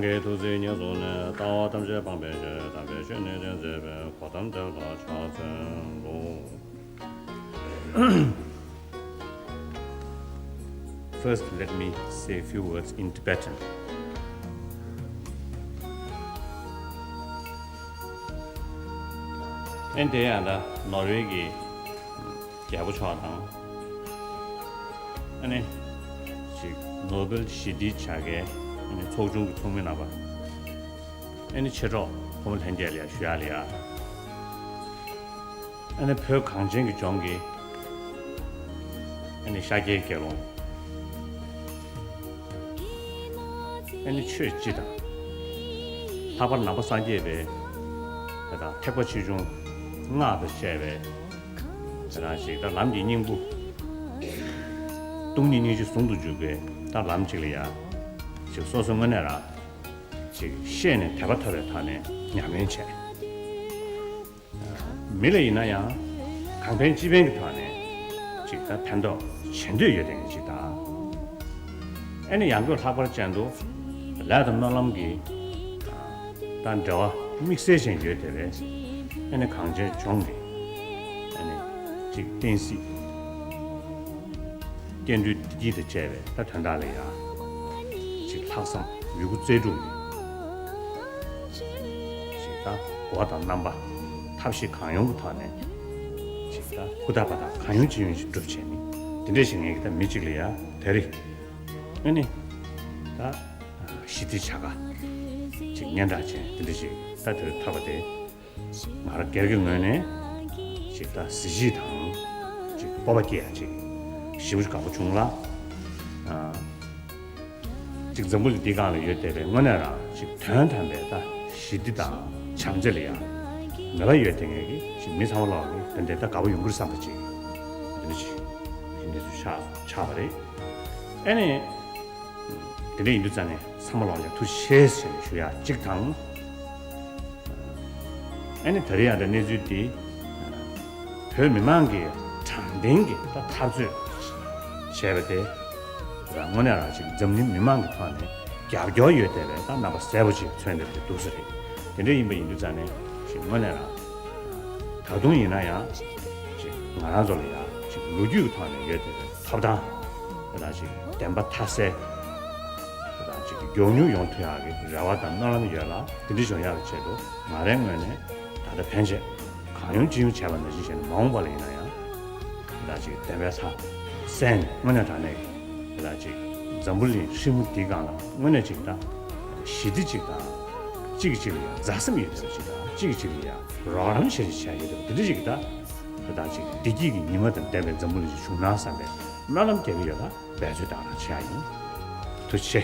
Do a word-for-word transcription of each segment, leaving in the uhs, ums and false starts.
གི་ཐུགས་བརྩེ་ཉེར་བཟུང་ནས། ལྟ་བ་ཐམས་ཅད་སྤངས་པའི་ཕྱིར། དམ་པའི་ཆོས་ནི་སྟོན་མཛད་པའི། གོ་ཏམ་དེ་ལ་ཕྱག་འཚལ་ལོ། First, let me say a few words in Tibetan. ཨན་དེ་ཡང་ད་ནོར་ཝེ་གི་རྒྱལ་པོ་མཆོག་དང་། ཨ་ནི་ཅིག་ནོ་བེལ་ཞི་བདེའི་བྱ་དགའི་ཨ་ནི་ཚོགས་ཆུང་གི་ཚོགས་མི་རྣམ་པ། ཨ་ནི་མཆེད་གྲོགས་ཕོ་མོ་ལྷན་རྒྱས་ལ་ཡ་ཞུ་ཡག་ལ་ཡ། ཨ་ནི་བོད་གངས་ཅན་གྱི་ལྗོངས་ཀྱི་ཨ་ནི་ཤཱཀྱའི་དགེ་སློང་། ཨ་ནི་ཆོས་སྤྱི་དང་། ལྷག་པར་ནང་པ་སངས་རྒྱས་པའི་དེ་དང་ཐེག་པ་ཆེ་ཆུང་སྔགས་དང་བཅས་པའི་དེ་དང་ཞིག་ད་ལམ་གྱི་སྙིང་པོ། སྟོང་ཉིད་སྙིང་རྗེ་ཟུང་དུ་འཇུག་པའི་ད་ལམ་གཅིག་ལ་ཡ། ཞིག་སོ་སོ་དངོས་གནས་རང་ཅིག་ཤེས་ནས་དད་པ་ཐོབ་པའི་ཐོག་ནས་ཉམས་ལེན་བྱས། མི་ལ་ཡིན་ན་ཡང་གང་ཕན་ཅི་ཕན་གྱི་ཐོག་ནས་ཅིག་ད་ཕན་ཐོགས་བྱེད་འདོད་ཡོད་དེ་ཅིག་ད། ཨ་ནི་ཡང་སྒོས་ལྷག་པར་ཅན་དུ་ལས་དང་སྨོན་ལམ་གྱི་ད་འབྲེལ་བ་དམིགས་བསལ་ཅན་ཡོད་དེ་བས། ཨ་ནི་གངས་ཅན་ལྗོངས་ཀྱི་ཨ་ནི་ཅིག་བསྟན་སྲིད། སྐྱེ་འགྲོའི་བདེ་སྐྱིད་དང་བཅས་པའི་ད་དོན་དག་ལ་ཡང་ཅིག་ལྷག་བསམ་ཡོད་རྒུ་རྩལ་སྤྲུགས་ནས་ཅིག་ད་གོ་བ་དང་རྣམ་པ་ཐབས་ཤེས་གང་ཡོང་གི་ཐོག་ནས་ཅིག་ད་ཧུར་ཐག་པ་དང་གང་ཡོང་ཅི་ཡོང་ཞིག་སྒྲུབ་བྱས་ནས་དེ་འདྲ་ཞིག་ངེད་ཀྱི་ད་མི་གཅིག་ལ་ཡང་དེ་རེད། ཨ་ནི་ད་ཞི་བདེ་བྱ་དགའ་ཅིག་སྙན་གྲགས་ཅན་དེ་འདྲ་ཞིག་ད་དེ་ཐོབ་པ་དེ། ང་རང་སྒེར་གྱི་ངོས་ནས་ཅིག་ད་གཟི་བརྗིད་དང་ཅིག་སྤོབས་པ་སྐྱེ་ཡ་ཅིག་ཞེ་པོ་ཅིག་དགའ་པོ་བྱུང་ལ། ཨ། ཅིག་འཛམ་བུ་གླིང་འདི་སྒང་ལ་ཡོད་བསྡད་པའི་དངོས་གནས་རང་ཅིག་དོན་དམ་པའི་ད་ཞི་བདེ་དང་བྱམས་བརྩེ་ལ་ཡང་མོས་པ་ཡོད་བསྡད་མཁན་གྱི་ཅིག་མི་ཚང་མ་ལོག་གི་དོན་དེ་ད་དགའ་པོ་ཡོང་གི་རེད་བསམ་པ་ཅིག་དེ་འདྲ་ཅིག་ཡིན་འདི་ཚོ་ཆགས་ཆགས་པ་རེད། ཨ་ནི། དེ་འདྲ་ཡིན་དུས་ཙང་ནས་ཚང་མ་ལོག་ལ་ཐུགས་རྗེ་ཆེ་ཞེས་ཞུ་ཡ་གཅིག་དང་། ཨ་ནི་ད་རེས་ཡང་ད་གནས་ཚུལ་འདི་བོད་མི་མང་གིས་དྲང་བདེན་གྱི་ད་འཐབ་རྩོད་བྱས་པ་དེ་དངོས་གནས་རང་ཅིག་འཛམ་གླིང་མི་མང་གི་ཐོག་ནས་རྒྱབ་སྐྱོར་ཡོད་བསྡད་པའི་ད་རྣམ་པ་གསལ་པོ་ཅིག་མཚོན་བསྡད་པ་དེ་འདུག་ས་རེད། དེ་འདྲ་ཡིན་པ་ཡིན་དུས་ཙང་ནས་ཅིག་དངོས་གནས་རང་ད་དུང་ཡིན་ན་ཡང་ཅིག་ང་རང་ཚོ་ལ་ཡང་ཅིག་ལོ་རྒྱུས་ཀྱི་ཐོག་ནས་ཡོད་བསྡད་པའི་ཐོབ་ཐང་། དེ་དང་ཅིག་བདེན་པ་མཐའ་གསལ། དེ་དང་ཅིག་མགྱོགས་མྱུར་ཡོང་ཐུབ་ཡག་གི་རེ་བ་དང་སྨོན་ལམ་ཡོད་ལ། དེ་འདྲ་བྱུང་ཡག་གི་ཆེད་དུ་ང་རའི་ངོས་ནས་ད་ལྟ་ཕན་ཆད་གང་ཡོང་ཅི་ཡོང་བྱས་པ་ནང་བཞིན་བྱས་ནས་མ་འོངས་པ་ལ་ཡིན་ན་ཡང་དེ་དང་ཅིག་བདེན་པའི་མཐའ་གསལ་ནས་དངོས་གནས་དྲང་གནས་ཀྱི་དེ་དང་ཅིག་འཛམ་བུ་གླིང་ཧྲིལ་མོ་འདིའི་སྒང་ལ་དངོས་གནས་ཅིག་ད་ཞི་བདེ་ཅིག་དང་གཅིག་གིས་གཅིག་ལ་ཡང་མཛའ་སེམས་ཡོད་བསྡད་པ་ཅིག་དང་གཅིག་གིས་གཅིག་ལ་ཡང་རོགས་རམ་བྱེད་ཅིག་བྱས་ཡོད་བསྡད་པ་དེ་འདྲ་ཅིག་ད། དེ་དང་ཅིག་བདེ་སྐྱིད་ཀྱི་ཉི་མ་དང་ལྡན་པའི་འཛམ་བུ་གླིང་ཞིག་བྱུང་ན་བསམ་པའི་སྨོན་ལམ་རྒྱག་གི་ཡོད་ལ་འབད་རྩོལ་དང་རང་བྱེད་ཡ་ཡིན། ཐུགས་རྗེ་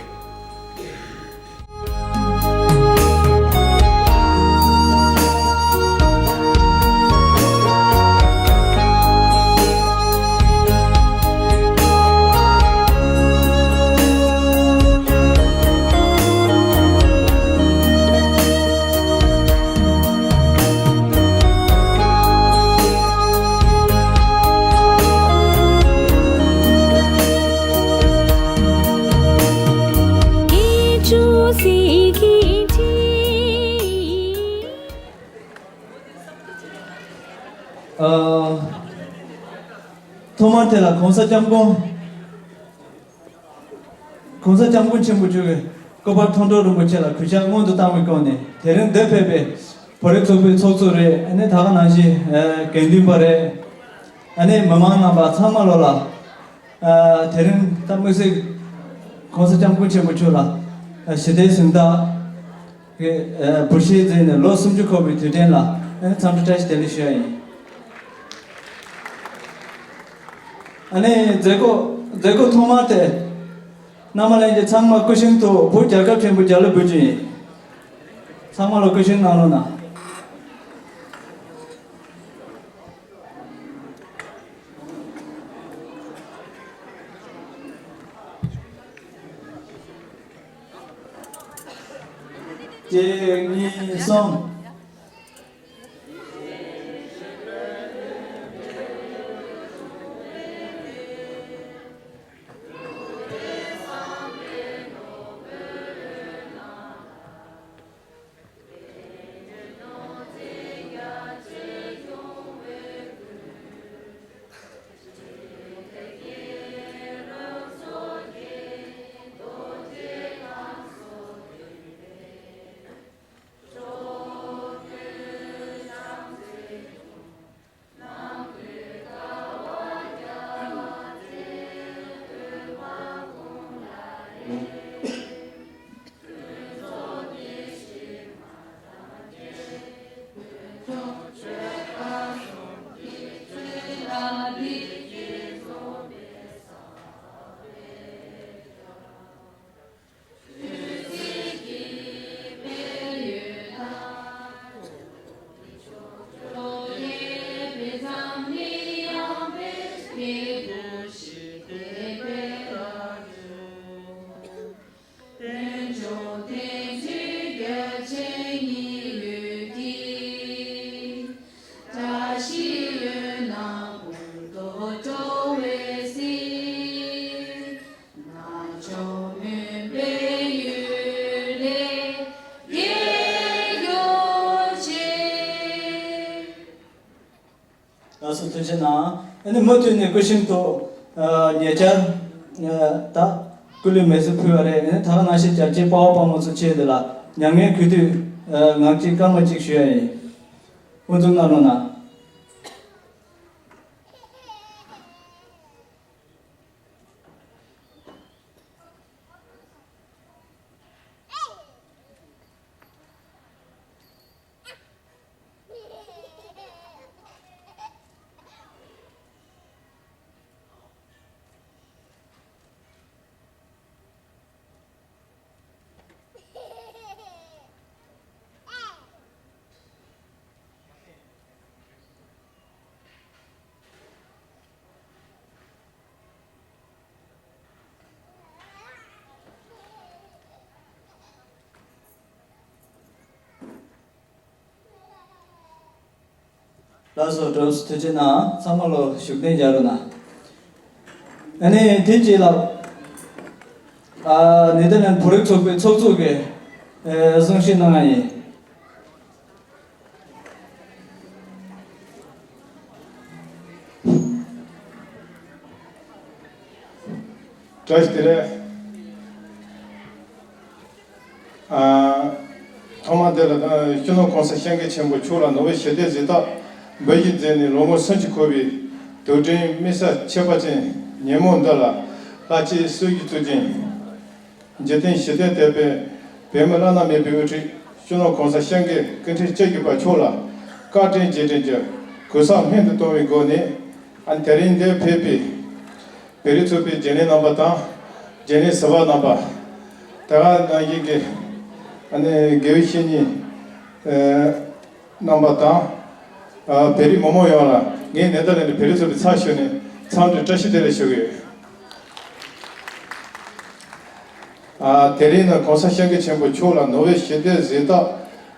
ཆེ། ཨ། ཐོག་མར་དེ་ལ་གོང་ས་སྐྱབས་མགོན། གོང་ས་སྐྱབས་མགོན་ཆེན་པོ་མཆོག་གིས་སྐུ་པར་མཐོང་གྲོལ་རིན་པོ་ཆེ་ལ་གུས་ཕྱག་སྔོན་དུ་བཏང་བའི་སྒོ་ནས། དེ་རིང་འདིར་ཕེབས་པའི་བོད་རིགས་ཚོགས་པའི་ཚོགས་གཙོ་རེད། ཨ་ནི་ད་ག་ནང་བཞིན་ཨ་དགེ་འདུན་པ་རེད། ཨ་ནི་མི་མང་རྣམ་པ་ཚང་མ་ལོ་ལ་ཨ་དེ་རིང་ད་དམིགས་བསལ་གོང་ས་སྐྱབས་མགོན་ཆེན་པོ་མཆོག་ལ་ཨ་ཞི་བདེའི་གཟེངས་རྟགས་ཀྱི་ཨ་འབུལ་བཞེས་མཛད་ནས་ལོ་སུམ་ཅུ་འཁོར་བའི་དུས་དྲན་ལ་ཨ་ནི་འཚམས་འདྲི་བཀྲ་ཤིས་བདེ་ལེགས་ཞུ་ཡ་ཡིན། ཨ་ནི་མཛད་སྒོ་མཛད་སྒོ་ཐོག་མར་དེ། རྣམ་པ་ལྷན་རྒྱས་ཚང་མ་སྐུ་ཞབས་ཐུགས་བོད་རྒྱལ་ཁབ་ཆེན་པོ་རྒྱལ་གླུ་འབུལ་རྒྱུ་ཡིན། ཚང་མ་ལ་སྐུ་ཞབས་གནང་རོགས་གནང་། གཅིག་གཉིས་གསུམ། ལགས་སོ། ཐུགས་རྗེ་གནང་། ཨ་ནི་མུ་མཐུད་ནས་སྐུ་ཞབས་ཐོག་ཨ་ཉེ་ཆར་ཨ་ད་སྐུ་ལུས་མེ་གསོད་ཕུལ་བ་རེད། ཨ་ནི་ད་ག་ནང་བཞིན་རྒྱལ་གཅེས་དཔའ་བོ་དཔའ་མོ་ཚོ་ཆེད་དུ་ལ་མྱ་ངན་གུས་འདུད་ཨ་ངག་གཅིག་སྐར་མ་གཅིག་ཞུ་ཡ་ཡིན། དབུ་འཛུགས་གནང་རོགས་གནང་། ལགས་སོ། གྲོགས་ཐུགས་རྗེ་གནང་། ཚང་མ་ལོ་བཞུགས་གདན་འཇགས་རོགས་གནང་། ཨ་ནི་དེ་རྗེས་ལ་ཨ་ནེ་དར་ལན་བོད་རིགས་ཚོགས་པའི་ཚོགས་གཙོ་གིས་ཨ་གསུང་བཤད་གནང་ཡ་ཡིན། བཀྲ་ཤིས་བདེ་ལེགས། ཨ། ཐོག་མ་དེ་ལ་ད་སྤྱི་ནོར་༸གོང་ས་༸སྐྱབས་མགོན་ཆེན་པོ་མཆོག་ལ་ནོ་བེལ་ཞི་བདེའི་གཟེངས་རྟགས་འབུལ་བཞིན་མཛད་ནས་ལོ་ངོ་སུམ་ཅུ་འཁོར་བའི་དུས་དྲན་དམིགས་བསལ་ཁྱད་པར་ཅན་ཉིན་མོ་འདི་ལ་ལྷ་སྤྱིའི་སྲོལ་རྒྱུན་བཙུགས་ཅིང་། འཇིག་རྟེན་ཞི་བདེ་དེད་པའི་བོད་མི་བླ་ན་མེད་པའི་དབུ་ཁྲིད་སྤྱི་ནོར་༸གོང་ས་༸སྐྱབས་མགོན་སྐུ་ཕྲེང་བཅུ་བཞི་པ་མཆོག་ལ་བཀའ་དྲིན་རྗེས་དྲན་གྱི་གུས་བསམ་ལྷུན་དུ་གཏོང་བའི་སྒོ་ནས། ཨ་ནི་དེ་རིང་འདིར་ཕེབས་པའི་བོད་རིགས་ཚོགས་པའི་རྒྱུན་ལས་རྣམ་པ་དང་། རྒྱུན་ལས་ཟུར་པ་རྣམ་པ། དེ་ག་ནང་བཞིན་གྱི་ཨ་ནི་དགེ་བའི་བཤེས་གཉེན་ཨ་རྣམ་པ་དང་། ཨ་བོད་རིགས་མི་མང་ཡོངས་ལ་ངས་ནེ་དར་ལེན་ཌི་བོད་རིགས་ཚོགས་པའི་ཚབ་ཞུས་ནས་འཚམས་འདྲི་བཀྲ་ཤིས་བདེ་ལེགས་ཞུ་གི་ཡོད། ཨ་དེ་རིང་ནི་༸གོང་ས་༸སྐྱབས་མགོན་ཆེན་པོ་མཆོག་ལ་ནོ་བེལ་ཞི་བདེའི་གཟེངས་རྟགས་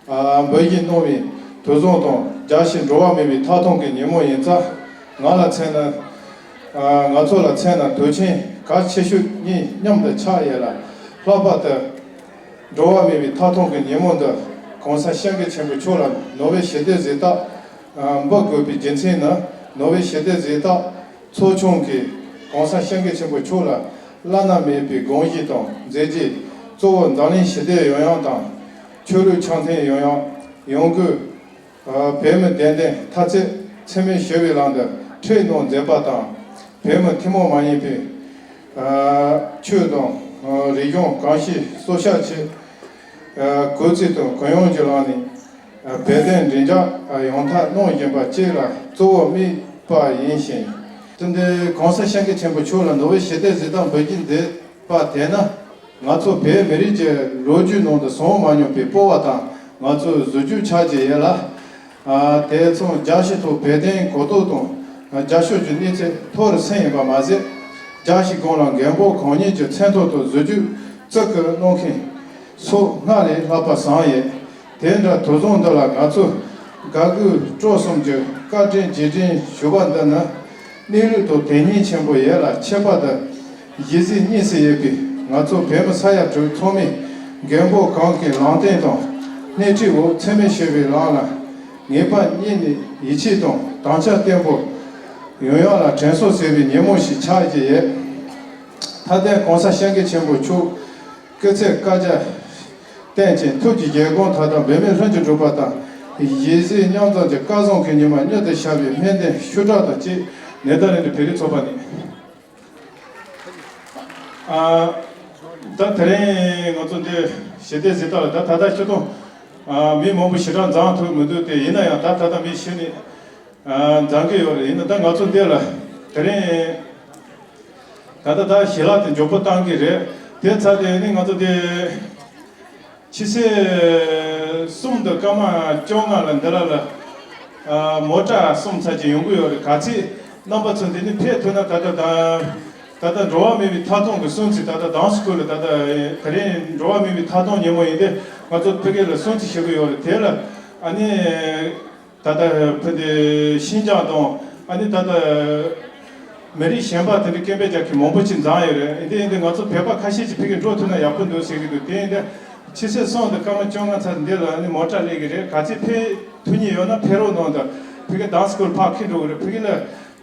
ཨ་འབུལ་བཞིན་གནང་བའི་དུས་བཟང་དང་རྒྱལ་སྤྱིའི་འགྲོ་བ་མིའི་ཐོབ་ཐང་གི་ཉིན་མོ་ཡིན་ཙང་། ང་ལ་མཚོན་ན། ཨ་ང་ཚོ་ལ་མཚོན་ན་དུས་ཆེན་གལ་ཆེ་ཤོས་གཉིས་མཉམ་དུ་ཆགས་ཡོད་ལ། ལྷག་པར་དུ་འགྲོ་བ་མིའི་ཐོབ་ཐང་གི་ཉིན་མོ་འདི་༸གོང་ས་༸སྐྱབས་མགོན་ཆེན་པོ་མཆོག་ལ་ནོ་བེལ་ཞི་བདེའི་གཟེངས་རྟགས་ཨ་འབུལ་དགོས་པའི་རྒྱུ་མཚན་ནི། ནོ་བེལ་ཞི་བདེའི་གཟེངས་རྟགས་ཚོགས་ཆུང་གིས་༸གོང་ས་༸སྐྱབས་མགོན་ཆེན་པོ་མཆོག་ལ་བླ་ན་མེད་པའི་དགོངས་གཞི་དང་མཛད་རྗེས། གཙོ་བོ་འཛམ་གླིང་ཞི་བདེ་ཡོང་ཡག་དང་། ཆོས་ལུགས་འཆམ་མཐུན་ཡོང་ཡག་ཡོང་སྒོས། ཨ་བོད་མི་བདེན་དོན་མཐའ་གཅིག་འཚེ་མེད་ཞི་བའི་ལམ་དུ་ཁྲིད་གནང་མཛད་པ་དང་། བོད་མི་ཐུན་མོང་མ་ཡིན་པའི་ཨ་ཆོས་དང་ཨ་རིག་གཞུང་གོམས་གཤིས་སྲོག་ཤིང་ཆེད་ཨ་གུས་བརྩི་དང་གུས་ཡངས་ཀྱི་ལམ་ནས་ཨ་བོད་དོན་མགྲིན་ཚབ་ཨ་ཡོང་ཐབས་གནང་བཞིན་པ་བཅས་ལ་གཙོ་བོ་དམིགས་པ་ཡིན་ཞིང་། དེ་འདི་༸གོང་ས་༸སྐྱབས་མགོན་ཆེན་པོ་མཆོག་ལ་ནོ་བེལ་ཞི་བདེའི་གཟེངས་རྟགས་འབུལ་རྒྱུ་འདི་པ་དེ་ནི། ང་ཚོ་བོད་མི་རིགས་ཀྱི་ལོ་རྒྱུས་ནང་དུ་བྱུང་མ་མྱོང་པའི་སྤོབས་པ་དང་ང་ཚོའི་གཟི་བརྗིད་ཆགས་ཀྱི་ཡོད་ལ། ཨ་དེ་མཚུངས་རྒྱལ་སྤྱིའི་ཐོག་བོད་དོན་གོ་རྟོགས་དང་རྒྱབ་སྐྱོར་གྱི་གནས་ཚད་མཐོ་རུ་ཕྱིན་ཡོད་པ་མ་ཟད། རྒྱལ་སྤྱིའི་སྒང་ལ་མགོན་པོ་གང་ཉིད་ཀྱི་མཚན་ཐོག་ཏུ་གཟི་བརྗིད་བརྩི་བཀུར་གནང་མཁན་སོགས་སྔར་ལས་ལྷག་པ་བྱུང་ཡོད། དེ་འདྲ་དུས་བཟང་འདི་ལ་ང་ཚོས་དགའ་གུས་སྤྲོ་གསུམ་གྱིས་བཀའ་དྲིན་རྗེས་དྲན་ཞུ་བ་འདི་ནི། གནས་ལུགས་དང་དོན་སྙིང་ཆེན་པོ་ཡོད་ལ། ཁྱད་པར་དུ་གཞི་རྩའི་གཉིས་སུ་ཡོད་པའི་ང་ཚོ་བོད་མི་ས་ཡ་དྲུག་ཚང་མས་མགོན་པོ་གང་གི་ལམ་སྟོན་དང་སྣེ་ཁྲིད་འོག་འཚེ་མེད་ཞི་བའི་ལམ་ལ་ངེས་པ་རྙེད་ནས་ཡིད་ཆེས་དང་དམ་བཅའ་བརྟན་པོ་ཡོང་ཡག་ལ་དྲན་གསོ་ཟེར་བའི་ཉིན་མོ་ཞིག་ཆགས་ཀྱི་ཡོད། མཐའ་དོན་༸གོང་ས་༸སྐྱབས་མགོན་ཆེན་པོ་མཆོག་སྐུ་ཚེ་བསྐལ་བརྒྱར་བརྟན་ཅིང་ཐུགས་ཀྱི་བཞེད་དགོངས་མཐའ་དག་འབད་མེད་ལྷུན་གྱིས་འགྲུབ་པ་དང་། གཞི་རྩའི་མཉམ་འཛོམས་ཀྱི་སྐལ་བཟང་གི་ཉི་མ་མྱུར་དུ་ཤར་བའི་སྨོན་འདུན་ཤུགས་དྲག་དང་བཅས་ནེ་དར་ལེན་ཌི་བོད་རིགས་ཚོགས་པ་ནས། ཨ། ད་དེ་རིང་ང་ཚོ་འདི་ཞི་བདེའི་གཟེངས་རྟགས་ལ་ད་ད་ལྟ་ཆིག་སྟོང་ཨ་མི་མང་པོ་ཞེ་དྲག་འཛོམས་ཐུབ་མི་འདུག་དེ་ཡིན་ན་ཡང་ད་ད་ལྟ་མི་ཤི་ནས་ཨ་འཛོམས་ཀྱི་ཡོད་རེད། ཡིན་ན་ད་ང་ཚོ་འདི་ལ་དེ་རིང་ད་ལྟ་ད་ཞལ་ལག་དེ་མགྱོགས་པོ་བཏང་གི་རེད། དེ་ཚར་དེ་ནི་ང་ཚོ་དེ། ཕྱི་ཚེས་གསུམ་དང་སྐར་མ་བཅོ་ལྔ་ལ་འདི་ལ་ལ་ཨ་མོ་ཊ་གསུམ་ཚར་གྱི་ཡོང་གི་ཡོད་རེད། ག་ཚད་རྣམ་པ་ཚོ་འདི་ནས་ཕེབས་ཐུབ་ན་ད་ལྟ་དང་ད་ལྟ་འགྲོ་བ་མིའི་ཐོབ་ཐང་གི་སྲུང་བརྩི། ད་ལྟ་དང་སྐོར་ལ་ད་ལྟ་དེ་རིང་འགྲོ་བ་མིའི་ཐོབ་ཐང་ཉིན་མོ་ཡིན་ཏེ། ང་ཚོ་ཕ་གི་ལ་སྲུང་བརྩི་ཞུ་གི་ཡོད་རེད། དེ་ལ་ཨ་ནི། ད་ལྟ་བོད་འདི་ཤིན་ཅང་དང་ཨ་ནི་ད་ལྟ་མི་རིགས་གཞན་པ་དེ་འདྲ་སྐད་འབོད་རྒྱག་མཁན་མང་པོ་ཅིག་འཛོམས་ཡོད་རེད། དེ་ཡིན་དུས་ང་ཚོ་བོད་པ་ཁ་ཤས་ཅིག་ཕ་གིར་འགྲོ་ཐུབ་ན་ཡག་པོ་འདུག་ཟེར་གྱི་འདུག་དེ་ཡིན་དུས་ཕྱི་ཚེས་གསུམ་དང་སྐར་མ་བཅོ་ལྔ་ཚར་འདི་ལ་ཨ་ནི་མོ་ཊ་སླེབས་ཀྱི་རེད། ག་ཚད་ཕེབས་ཐུབ་མཁན་ཡོད་ན་ཕེབས་རོགས་གནང་དང་ ཕ་གི་ཌན་སི་སྐུལ་ཕར་འཁྱེར་འགྲོ་གི་རེད། ཕ་གི་ལ་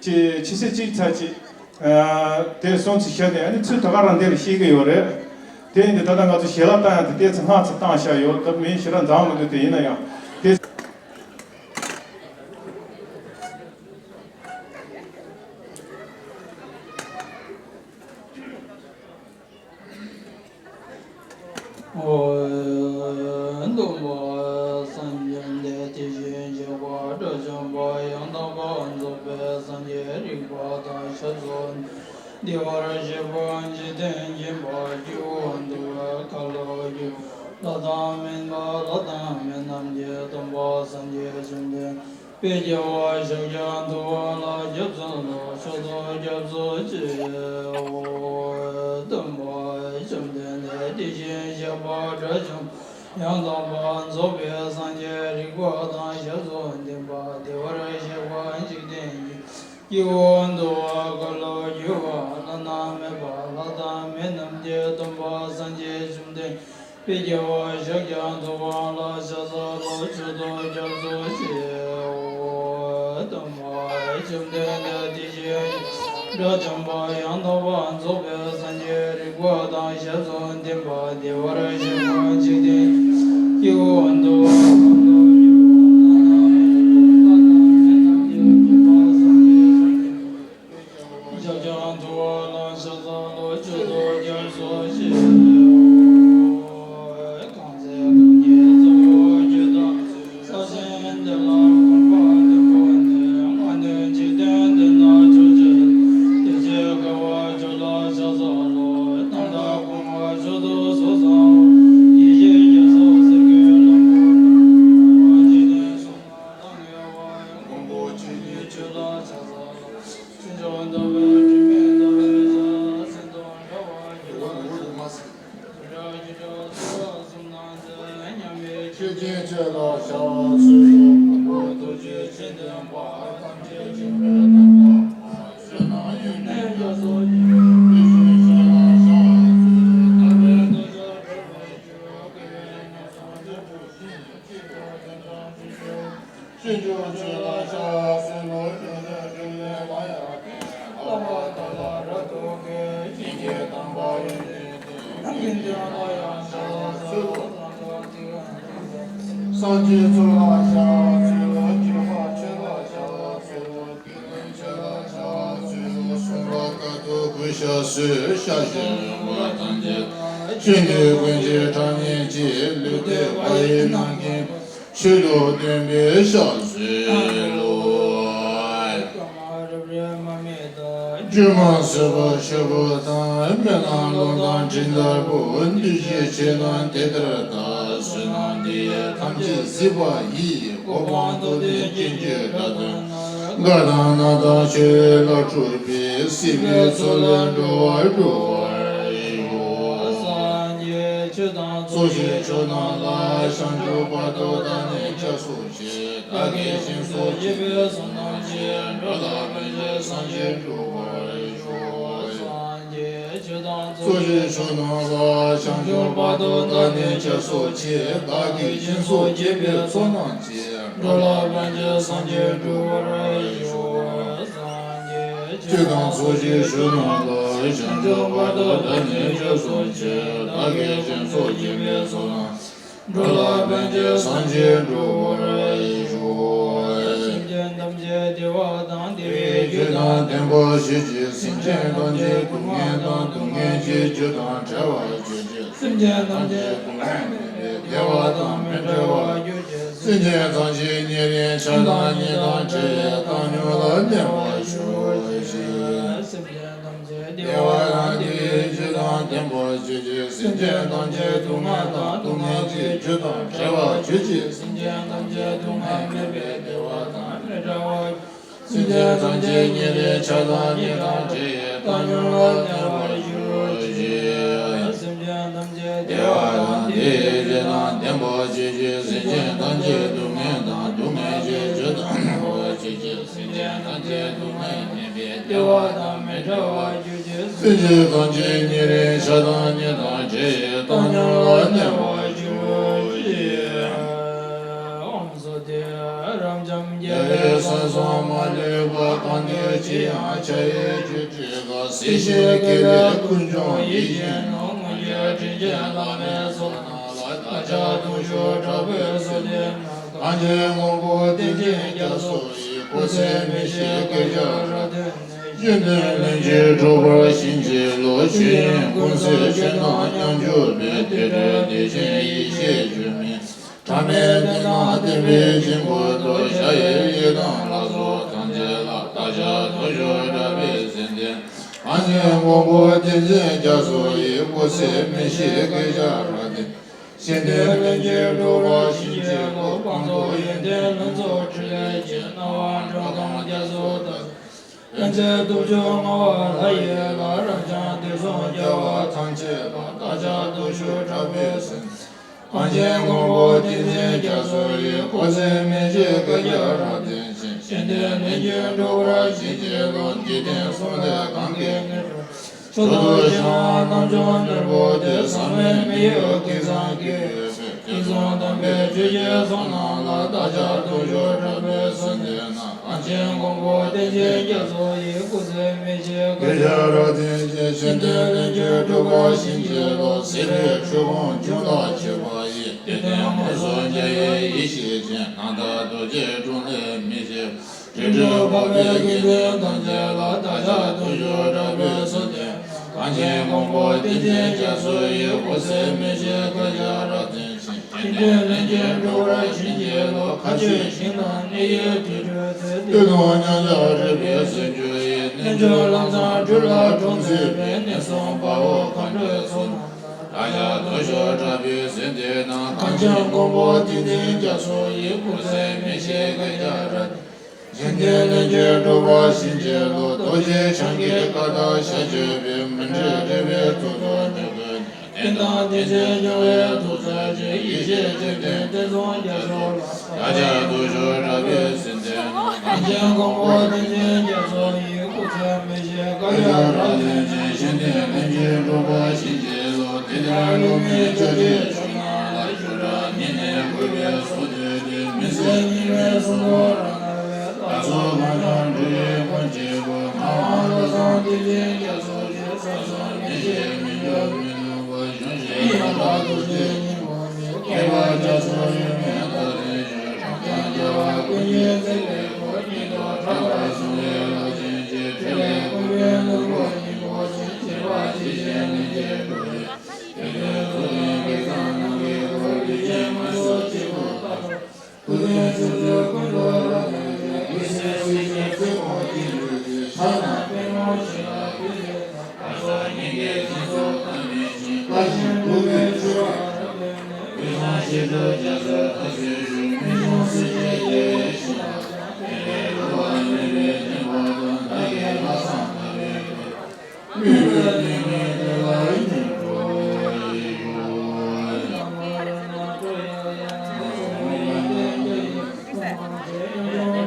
ཅི་ཕྱི་ཚེས་གཅིག་ཚར་གཅིག་དེ་སོང་ཚེ་བཞག་ནས། ཨ་ནི་ཚུར་ད་ག་རང་འདིར་ཤེས་ཀྱི་ཡོད་རེད། དེ་ཡིན་དུས་ད་ལྟ་ང་ཚོ་ཞལ་ལག་བཏང་ཡག་དེ་ཏོག་ཙམ་སྔ་ཙམ་བཏང་བཞག་ཡོད། ད་མི་ཞེ་དྲག་འཛོམས་མི་འདུག་དེ་ཡིན་ན་ཡང་དེ། སྟོན་པ་སངས་རྒྱས་འདས། དེ་བཞིན་གཤེགས་པ་དགྲ་བཅོམ་པ་ཡང་དག་པར་རྫོགས་པའི་སངས་རྒྱས་རིག་པ་དང་ཞབས་སོར་བདེ་བར་གཤེགས་པ་འཇིག་རྟེན་མཁྱེན་པ་སྐྱེ་བོ་འདུལ་བའི་ཁ་ལོ་སྒྱུར་བ་ལྷ་དང་མི་འདྲ་ལྷ་དང་མི་རྣམས་ཀྱི་སྟོན་པ་སངས་རྒྱས་བཅོམ་ལྡན་འདས་དཔལ་རྒྱལ་བ་ཤཱཀྱ་ཐུབ་པ་ལ་སྐྱབས་སུ་མཆིའོ། མཆོག་ཏུ་སྐྱབས་སུ་མཆིའོ། སྟོན་པ་བཅོམ་ལྡན་འདས་དེ་བཞིན་གཤེགས་པ་དགྲ་བཅོམ་ཡང་དག་པར་རྫོགས་པའི་སངས་རྒྱས་རིག་པ་དང་ཞབས་སོར་ལྡན་པ་བདེ་བར་གཤེགས་པ་འཇིག་རྟེན་གྱི་སྐྱེ་བོ་འདུལ་བའི་ཁ་ལོ་སྒྱུར་བ་བླ་ན་མེད་པ་ལྷ་དང་མི་རྣམས་ཀྱི་སྟོན་པ་སངས་རྒྱས་བཅོམ་ལྡན་འདས་དཔལ་རྒྱལ་བ་ཤཱཀྱ་ཐུབ་པ་ལ་ཕྱག་འཚལ་ལོ། མཆོག་ཏུ་སྐྱབས་སུ་མཆིའོ། སྟོན་པ་བཅོམ་ལྡན་འདས་དེ་བཞིན་དགྲ་བཅོམ་པ་ཡང་དག་པར་རྫོགས་པའི་སངས་རྒྱས་རིག་པ་དང་ཞབས་སོར་ལྡན་པ་བདེ་བར་གཤེགས་པ་འཇིག་རྟེན་སྐྱེ་བོ་འདུལ་བའི་ཁ་ལོ་སྒྱུར་བ་བླ་ན་མེད་པ་ལྷ་དང་མི་རྣམས་ཀྱི་སྟོན་པ་སངས་རྒྱས་བཅོམ་ལྡན་འདས་ཤཱཀྱ་ཐུབ་པ་ལ་ཕྱག་འཚལ་ལོ། མཆོག་ཏུ་སྐྱབས་སུ་མཆིའོ། གང་ཚེ་རྐང་གཉིས་གཙོ་བོ་རྒྱུད་དང་། ས་གཞི་འདི་ལ་གོམས་པ་བརྟན་པོ་ནི། སྔ་དུས་འཇིག་རྟེན་འདི་ན་ཕྱོགས་བཅུ་ན། དེ་ཕྱིར་དགའ་བ་ཕྱོགས་ལ་ཕྱག་འཚལ་ལོ། རྣམ་དག་གོང་མ་མཆོག་ཏུ་སོགས་བཟང་པོ། ཡེ་ཤེས་རྒྱ་མཚོ་ཟེར་གྱི་ལྷུན་པོ་འདྲ། འཇིག་རྟེན་གསུམ་ན་ལྷང་ངེ་བ། མགོན་པོ་ཆོས་ཀྱི་ཆོས་ལ་ཕྱག་འཚལ་ལོ། ཕྱིན་ཅི་ལོག་པའི་དྲི་མེད་ལྟ་བའི་ཕྱག། སེམས་དང་བྲལ་བ་ཡི་དྭགས་ཀྱི་ཕྱག། རྒྱུ་འབྲས་རྒྱུ་འབྲས་ཚོགས་གསུམ་རྣམས་ཀྱི། མཉམ་མེད་ཆོས་ཀྱི་ཆོས་ལ་ཕྱག་འཚལ་ལོ། མགོན་པོ་ཐུགས་རྗེ་ཆེ་ལྡན་པ། ཐམས་ཅད་མཁྱེན་པའི་རྣམ་པར་སྤྱོད་ན་ཡོན་ཏན་རྒྱ་མཚོ་ཡི། དེ་བཞིན་གཤེགས་ལ་ཕྱག་འཚལ་ལོ། ཐར་པའི་གདུལ་བྱ་བགྲོད་པའི་ཕྱིར། སྐལ་བའི་ཉམས་སུ་ལེན་པའི་ཕྱིར། ཕྱིན་ཅི་ལོག་ཆོས་ལ་ཕྱག་འཚལ་ལོ། སྐྱོན་ཅན་འགྲོ་བའི་ལམ་ཡང་བསྟན། བསླབ་པ་དག་ལ་རབ་ཏུ་གུས། ཞིང་གི་དམ་པ་ཡོན་ཏན་ལྡན། ཀུན་ཀྱང་ལ་ཡང་ཕྱག་འཚལ་ལོ། སངས་རྒྱས་ཚོགས་ལ་ཕྱག་འཚལ་ལོ། སྐྱོབ་པ་ཆོས་ལ་ཕྱག་འཚལ་ལོ། དེ་ལས་ཆོས་ལ་ཕྱག་འཚལ་ལོ། གསུངས་པ་ལྟར་དུ་གུས་ཕྱག་འཚལ། ཕྱག་བཞི་ལུས་པ་ཐམས་ཅད་ལ། ཆོས་འདི་ཀུན་གྱི་གྲངས་སྙེད་ཀྱི། ལུས་བདེ་བ་ཡིས་རྣམ་མཁྱེན་པ། ཆོས་ལུགས་སྟོན་པའི་ཕྱག་འཚལ་ལོ། སྒྱུ་མ་བྱེད་པ་ཆོས་སྐུ་དང་། མི་སྣང་ལོ་དང་སྤྲིན་ལྟ་བུ། འདུ་ཤེས་ཆེ་རྣམས་དེ་ལྟར་ལྟ། བསོད་ནམས་འདི་ཡིས་ཐམས་ཅད་གཟིགས་པ་ཡི། གོ་འཕང་རྟོགས་ལྡན་རྒྱན་གྱི་སྒྲ་དོན། གར་དང་སྣང་དང་ཆོས་ལ་སྤྲོས་པའི། སྲིད་པའི་མཚོ་ལས་འགྲོ་བ་སྒྲོལ་བར་ཤོག། སངས་རྒྱས་ཆོས་དང་ཚོགས་ཀྱི་མཆོག་རྣམས་ལ། བྱང་ཆུབ་བར་དུ་བདག་ནི་སྐྱབས་སུ་མཆི། བདག་གིས་སྦྱིན་སོགས་བགྱིས་པའི་བསོད་ནམས་ཀྱིས། འགྲོ་ལ་ཕན་ཕྱིར་སངས་རྒྱས་འགྲུབ་པར་ཤོག། སངས་རྒྱས་ཆོས་དང་ཚོགས་ཀྱི་མཆོག་རྣམས་ལ། བྱང་ཆུབ་བར་དུ་བདག་ནི་སྐྱབས་སུ་མཆི། བདག་གིས་སྦྱིན་སོགས་བགྱིས་པའི་ཚོགས་རྣམས་ཀྱིས། འགྲོ་ལ་ཕན་ཕྱིར་སངས་རྒྱས་འགྲུབ་པར་ཤོག། སངས་རྒྱས་ཆོས་དང་ཚོགས་ཀྱི་མཆོག་རྣམས་ལ། བྱང་ཆུབ་བར་དུ་བདག་ནི་སྐྱབས་སུ་མཆི། བདག་གིས་སྦྱིན་སོགས་བགྱིས་པའི་ཚོགས་རྣམས། འགྲོ་ལ་ཕན་ཕྱིར་སངས་རྒྱས་འགྲུབ་པར་ཤོག། སེམས་ཅན་ཐམས་ཅད་བདེ་བ་དང་བདེ་བའི་རྒྱུ་དང་ལྡན་པར་གྱུར་ཅིག། སེམས་ཅན་ཐམས་ཅད་སྡུག་བསྔལ་དང་སྡུག་བསྔལ་གྱི་རྒྱུ་དང་བྲལ་བར་གྱུར་ཅིག། སེམས་ཅན་ཐམས་ཅད་སྡུག་བསྔལ་མེད་པའི་བདེ་བ་དང་མི་འབྲལ་བར་གྱུར་ཅིག། སེམས་ཅན་ཐམས་ཅད་ཉེ་རིང་ཆགས་སྡང་གཉིས་དང་བྲལ་བའི་བཏང་སྙོམས་ལ་གནས་པར་གྱུར་ཅིག། སེམས་ཅན་ཐམས་ཅད་བདེ་བ་དང་བདེ་བའི་རྒྱུ་དང་ལྡན་པར་གྱུར་ཅིག། སེམས་ཅན་ཐམས་ཅད་སྡུག་བསྔལ་དང་སྡུག་བསྔལ་གྱི་རྒྱུ་དང་བྲལ་བར་གྱུར་ཅིག། སེམས་ཅན་ཐམས་ཅད་སྡུག་བསྔལ་མེད་པའི་བདེ་བ་དང་མི་འབྲལ་བར། སེམས་ཅན་ཐམས་ཅད་ཉེ་རིང་ཆགས་སྡང་གཉིས་དང་བྲལ་བའི་བཏང་སྙོམས་ལ་གནས་པར་གྱུར་ཅིག། སེམས་ཅན་ཐམས་ཅད་བདེ་བ་དང་བདེ་བའི་རྒྱུ་དང་ལྡན་པར་གྱུར་ཅིག། སེམས་ཅན་ཐམས་ཅད་སྡུག་བསྔལ་དང་སྡུག་བསྔལ་གྱི་རྒྱུ་དང་བྲལ་བར་གྱུར་ཅིག། སེམས་ཅན་ཐམས་ཅད་སྡུག་བསྔལ་མེད་པའི་བདེ་བ་དང་མི་འབྲལ་བར་གྱུར་ཅིག། སེམས་ཅན་ཐམས་ཅད་ཉེ་རིང་ཆགས་སྡང་གཉིས་དང་བྲལ་བའི་བཏང་སྙོམས་ལ་གནས་པར་གྱུར་ཅིག། ཨོཾ་སྭསྟི། རབ་འབྱམས་རྒྱལ་བའི་ སེམས་བསམ་མ་ལུས་པ་གང་དེ་ཅི་ཡང་བྱ་ཡི་རྒྱུ་སྤྲུལ་པ། སྲིད་ཞིའི་དགེ་ལེགས་ཀུན་འབྱུང་ཡིད་བཞིན་ནོར། མངོན་གྱུར་དྲིན་ཅན་བླ་མའི་ཚོགས་རྣམས་ལ། བདག་ཅག་ལྟོགས་བཅས་དྲག་པོས་བཟོད་འདོད་ན། གངས་ཅན་མགོན་པོ་བསྟན་འཛིན་རྒྱ་མཚོ་ཡི། སྐུ་ཚེ་མི་ཤིགས་བསྐལ་བརྒྱར་བརྟན། གཞན་དོན་ལྷུན་གྱིས་གྲུབ་པར་བྱིན་གྱིས་རློབས། ཆོས་དབྱིངས་ཀུན་གསལ་ཆོས་དང་མཉམ་སྦྱོར་བའི། དེ་འཕྲོས་བདེ་ཆེན་ཡེ་ཤེས་འགྱུར་མེད་ཕྲ་མེན་བསྟན་དང་བསྟན་པའི་བྱིན་གྱིས་བརླབ། ཞྭ་ཡི་གཡུ་དང་ལ་སོགས་ཐམས་ཅད་ལ། བདག་ཅག་ལྟོགས་བཅས་དྲག་པོས་བཟོད་འདོད་ན། གངས་ཅན་མགོན་པོ་བསྟན་འཛིན་རྒྱ་མཚོ་ཡི། སྐུ་ཚེ་མི་ཤིགས་བསྐལ་བརྒྱར་བརྟན། གཞན་དོན་ལྷུན་གྱིས་གྲུབ་པར་བྱིན་གྱིས་རློབས། སྤངས་རྟོགས་ཡོན་ཏན་ལྷུན་རྫོགས་ཕྲིན་ལས་ཀྱི། སྣང་བ་འགྲོ་དོན་རྒྱ་མཚོ་ལྟ་བུ། དོན་མཛད་སྟོབས་བཅུ་མངའ་བ་ལྷ་ཡི་ལྷ། རབ་འབྱམས་དུས་གསུམ་རྒྱལ་བ་ཐམས་ཅད་པ། བདག་ཅག་ལྟོགས་བཅས་དྲག་པོས་བཟོད་འདོད་ན། གངས་ཅན་མགོན་པོ་བསྟན་འཛིན་རྒྱ་མཚོ་ཡི། སྐུ་ཚེ་མི་ཤིགས་བསྐལ་བརྒྱར་བརྟན་ཅིང་། གཞན་དོན་ལྷུན་གྱིས་གྲུབ་པར་བྱིན་གྱིས་རློབས། འཇིག་རྟེན་གསུམ་ལས་གང་གི་དངོས་གྲུབ། མཆོག་ཏུ་བཞེངས་པ་རྣམ་འཇོམས་ནོར་བུ་སྟེ། ཟབ་མོའི་མི་གཡོ་སྐལ་བཟང་གི། ཕུན་སུམ་དམ་པའི་ཆོས་ཀྱི་ཚོགས་རྣམས་ལ། བདག་ཅག་ལྟོགས་བཅས་དྲག་པོས་བཟོད་འདོད་ན། གངས་ཅན་མགོན་པོ་བསྟན་འཛིན་རྒྱ་མཚོ་ཡི། སྐུ་ཚེ་མི་ཤིགས་བསྐལ་བརྒྱར་བརྟན་ཅིང་། གཞན་དོན་ལྷུན་གྱིས་གྲུབ་པར་བྱིན་གྱིས་རློབས། སྲིད་པའི་འཁྲུལ་འཁོར་འཇོམས་ལ་མཆོད་པ་ཡི། བདེ་དོན་མངོན་སུམ་རྒྱ་ཡི་ཡེ་ཤེས་ཅན། སྣང་མཐའ་རྡོ་རྗེའི་དྲུང་ལས་མི་ཤིགས། དྲིལ་བུ་འཕགས་པའི་དགེ་འདུན་ཐམས་ཅད་ལ། བདག་ཅག་ལྟོགས་བཅས་དྲག་པོས་བཟོད་འདོད་ན། གངས་ཅན་མགོན་པོ་བསྟན་འཛིན་རྒྱ་མཚོ་ཡི། སྐུ་ཚེ་མི་ཤིགས་བསྐལ་བརྒྱར་བརྟན་ཅིང་། གཞན་དོན་ལྷུན་གྱིས་གྲུབ་པར་བྱིན་གྱིས་རློབས། མཁའ་སྤྱོད་ཤིང་དང་གནས་ཡུལ་དུར་ཁྲོད་ཚུལ། བདེ་སྟོང་མཉམ་གཞག་རིག་པའི་ཟུང་འཇུག་ཡི། རྣལ་འབྱོར་ལམ་བཟང་སྦྲུལ་ལ་གྲོང་མཛེས་པའི། གནས་གསུམ་དཔའ་བོ་མཁའ་འགྲོའི་ཚོགས་རྣམས་ལ། བདག་ཅག་ལྟོགས་བཅས་དྲག་པོས་བཟོད་འདོད་ན། གངས་ཅན་མགོན་པོ་བསྟན་འཛིན་རྒྱ་མཚོ་ཡི། སྐུ་ཚེ་མི་ཤིགས་བསྐལ་བརྒྱར་བརྟན། གཞན་དོན་ལྷུན་གྱིས་གྲུབ་པར་བྱིན་གྱིས་རློབས། རྡོ་རྗེ་འཆང་གི་བཀའ་ལྟར་ཞལ་བཀོད་པའི། མཎྜལ་རིལ་བུའི་ཚོགས་རྫོགས་མྱུ་གུ་ནས། རྟེན་དང་རྟེན་ཅན་སྐྱོང་བའི་ཐུགས་རྩལ་ཅན། ཡེ་ཤེས་ལྕེ་བདུན་ཏེ་ཟུང་རྒྱ་མཚོ་ལ། བདག་ཅག་ལྟོགས་བཅས་དྲག་པོས་བཟོད་འདོད་ན། གངས་ཅན་མགོན་པོ་བསྟན་འཛིན་རྒྱ་མཚོ་ཡི། སྐུ་ཚེ་མི་ཤིགས་བསྐལ་བརྒྱར་བརྟན་ཅིང་། གཞན་དོན་ལྷུན་གྱིས་གྲུབ་པར་བྱིན་གྱིས་རློབས། དེ་ལྟར་ལུས་མེད་ཕྱག་རྒྱའི་མཆོག་རྣམས་ལ། བཞུགས་གྲྭ་ཉི་མའི་གུས་པས་གསོལ་འདེབས་ཏེ། མི་ཟད་ཉི་མའི་གསུང་རབ་རབ་གནང་བའི། བདག་སོགས་གང་བྱུང་འགྲོ་བའི་མགོན་གྱི་བུ། ངག་དབང་བློ་བཟང་བསྟན་འཛིན་རྒྱ་མཚོ་ཡི། བསམ་སོགས་མི་བརྗེད་མི་འགྱུར་མི་ནུབ་པ། གཞུང་བཞིན་ཡང་དག་རྡོ་རྗེ་སྙིང་པོ་ནས། བསྐལ་པ་རྒྱ་མཚོའི་ཡུལ་མེ་ལྟར་ལྡན་ཞིང་། གྲངས་ཀྱང་རྒྱལ་བ་ཀུན་གྱི་སྲས་ལས་བྱུང་། སྙིང་སྟོབས་ཁྲག་ལྟར་བཟུང་བའི་ལྷ་ཆེན་གྱི། ཕྲིན་ལས་བསྐུལ་བའི་ནོར་བུ་སྙིང་པོ་ཆེ། ཁྱད་པར་ཇི་བཞིན་ལྷུན་གྱིས་གྲུབ་པའི། དེ་དོན་རྫོགས་ལྡན་སྐལ་བཟང་རྣམས་ཀྱི་སྐུ། ལུས་ཅན་ངན་སོང་སྤྱི་བོར་བཏབ། སྐུ་མདུན་ཚུལ་འཛིན་ཀུན་ཏུ་རབ་བརྟན་ཅིང་། ལུས་སེམས་སྲིད་ཞིའི་རྩེ་མོར་གྱུར་ཅིག། ཕྱག་ན་པདྨོ་ཆེ་ལ་ཕུལ་བྱས་ན། བདག་སོགས་སྙིང་གའི་སྦྱིན་སོགས་ཐ་མལ་ཕྱིན། བཀའ་བཞིན་སྒྲུབ་པའི་ཆོས་རབ་སྟོན་ནས། དབུས་གཙང་ཞི་ཁྲོའི་རྒྱ་མཚོའི་མཐར་ཚུད་ཞིང་། རྨད་བྱུང་སྲས་བཅས་རྒྱལ་བའི་བཤེས་རྣམས་དང་། དེ་ལས་གྲུབ་པ་ལེགས་པའི་བསྟན་པ་དང་། བདག་གི་ལྷག་བསམ་དག་པའི་བློས། མི་ཕམ་ལྷུན་གྱིས་བདེ་བར་སྙོམས་འགྲོ་ཞིག།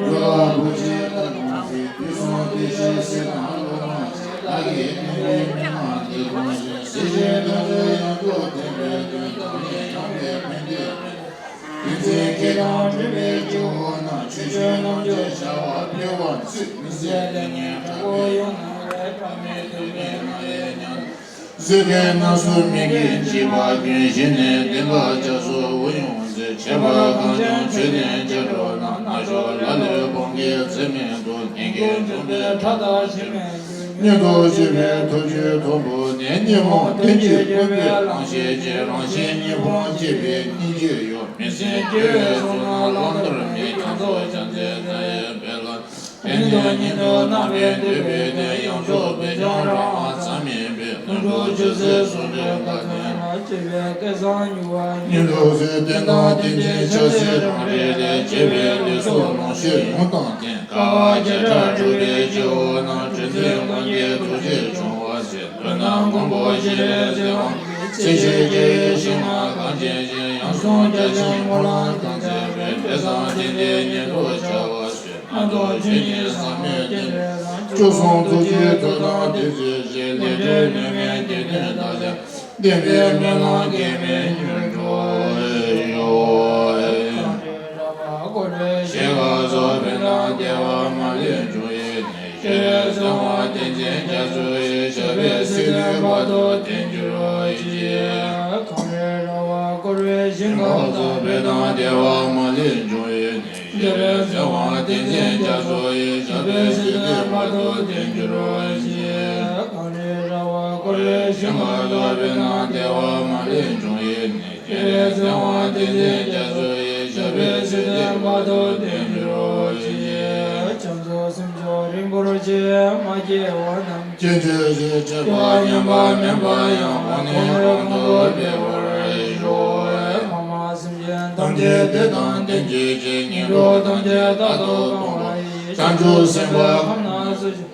འགྲོ་ལ་བུ་ཆེན་ལྟ་དགོངས་ཏེ། དུས་གསུམ་བདེ་གཤེགས་སྲས་དང་སློབ་མ་ཆེ། བདག་གིས་བསྟན་པའི་མན་ངག་འདི་དགོངས་ཤིང་། སྲིད་ཞིའི་དོན་དུ་ཡང་དག་བསྟན་པའི་དོན། བདག་ཉིད་ཡངས་པའི་ཕན་བདེའི་དོན། དུས་མཐའི་སྐད་དང་འགྲོས་པའི་སྐྱེ་བོ་རྣམས། ཆོས་སྤྱོད་རྣམ་དཔྱོད་བྱ་བ་འཕེལ་བར་མཛོད། མི་ཟད་ལེགས་ཉེས་དྲག་པོ་ཡོང་སྣང་བས། བཀྲ་མེད་སྡུག་བསྔལ་སྣང་བས་ཉམས། བཟོད་པའི་རྣམ་གསུམ་མི་དགེ་འཇིགས་པ་ཀུན། ཞི་གནས་བདེན་པ་རྒྱ་མཚོ་དབུས་ཡོངས་མཛེས། ཁྱད་པར་གངས་ལྗོངས་ཆོས་ལྡན་རྒྱ་གྲོགས་རྣམས། ནག་ཕྱོགས་ལ་ལུས་སྤང་གི་རྩེ་མོ་དུ། ལྷན་སྐྱེས་འཇོམས་པའི་ཁྲག་དང་ཞི་མི་འགྱུར། ཉིད་དུ་གཟིགས་པའི་ཐུགས་རྒྱུད་དུམ་བུ་ནས། ཉོན་མོངས་གཏན་གྱི་ཀུན་པའི་རང་ཞལ་གྱིས། རང་གཞན་གཉིས་ཕུང་བཅས་པའི་སྙིང་རྗེའི་གཡོ། མི་སྲུན་སྐྱེ་བོའི་ཚོགས་རྣམས་བླང་དོར་མེད། ཁྱབ་འཇུག་བྱང་ཆུབ་མཛད་པའི་དཔལ། བདེན་དོན་ཉིད་དུ་སྣང་བས་འདུད་པའི་དོན། ཡང་ཕྱོགས་བོད་ལྗོངས་རང་དབང་ཙམ་མིན་པའི། ལྷུན་གྲུབ་ཆོས་སྲིད་ཟུང་འབྲེལ་དགའ་སྟོན་ལ། སྤྱོད་པའི་སྐལ་བཟང་མྱུར་བར་འགྱུར། ཉིད་དུ་གཟིགས་དོན་དམ་བསྟན་འཛིན་ཕྱག་འཚལ་རང་རིག་ལས། སྤྱོད་པའི་ལུས་སྲོག་ལོངས་སྤྱོད་ཡོངས་དང་ལྡན། དཀའ་བ་བརྒྱ་ཕྲག་སྒྲུབ་པའི་སྐྱེ་བོ་རྣམས། གྲུ་འཛིན་ཀུན་གྱི་ཐུགས་རྗེས་བྱུང་བ་ཟེར། མདོར་ན་མགོན་པོ་ཞི་ལྷའི་ཚེ་དབང་གིས། སྲིད་ཞིའི་དགེ་བའི་བཤེས་གཉེན་གངས་ཅན་ཞིང་། ཡང་སོང་རྒྱ་ཆེན་སྨོན་ལམ་གང་མཛད་པའི། འབྲས་བཟང་དེ་འདི་ཉིད་དུ་བྱ་བ་བྱོས། སྣ་ཚོགས་ཆོས་ཉིད་ཟབ་མོའི་རྟེན་འབྲེལ་དང་། སྐྱོབ་གསུམ་ཐུགས་རྗེའི་མཐུ་དང་བདེ་མཛོད་ཅན། ལས་འབྲས་ལུས་མེད་བདེ་དོན་དག་ལ། བདེན་པའི་སྨོན་ལམ་གེགས་མེད་མྱུར་འགྲུབ་ཤོག། ཞེས་སྔགས་སོགས་ཕན་དང་ བདེ་བ་མ་ལུས་འབྱུང་བའི་གནས། ཞི་བའི་གསང་བ་ཏིང་འཛིན་རྒྱ་མཚོ་ཡི། ཞབས་པད་སྲིད་མཐའི་བར་དུ་བརྟན་གྱུར་ཅིག་གངས་རིའི་ར་བས་བསྐོར་བའི་ཞིང་ཁམས་དང་། བོད་དང་བདེ་བ་མ་ལུས་འབྱུང་བའི་གནས། ཞི་བའི་གསང་བ་ཏིང་འཛིན་རྒྱ་མཚོ་ཡི། ཞབས་པད་སྲིད་མཐའི་བར་དུ་བརྟན་གྱུར་ཅིག་གངས་རིའི་ར་བས་བསྐོར་བའི་ཞིང་ཁམས་དང་། བོད་དང་བདེ་བ་མ་ལུས་འབྱུང་བའི་གནས། ཞི་བའི་གསང་བ་ཏིང་འཛིན་རྒྱ་མཚོ་ཡི། ཞབས་པད་སྲིད་མཐའི་བར་དུ་བརྟན་གྱུར་ཅིག་བྱང་ཆུབ་སེམས་མཆོག་རིན་པོ་ཆེ། མ་སྐྱེས་པ་རྣམས་སྐྱེ་གྱུར་ཅིག་སྐྱེ་བ་ཉམས་པ་མིན་པ་ཡང་། འོག་ནས་གོང་དུ་འཕེལ་བར་ཤོག་མ་སྨད་སེམས་ཅན་ཐམས་ཅད་བདེ་དང་ལྡན་གྱུར་ཅིག་ངན་འགྲོ་ཐམས་ཅད་རྟག་ཏུ་སྤངས་པ་ཡི། བྱང་ཆུབ་སེམས་དཔའ་ཁམས་ན་སུ་ཞིག་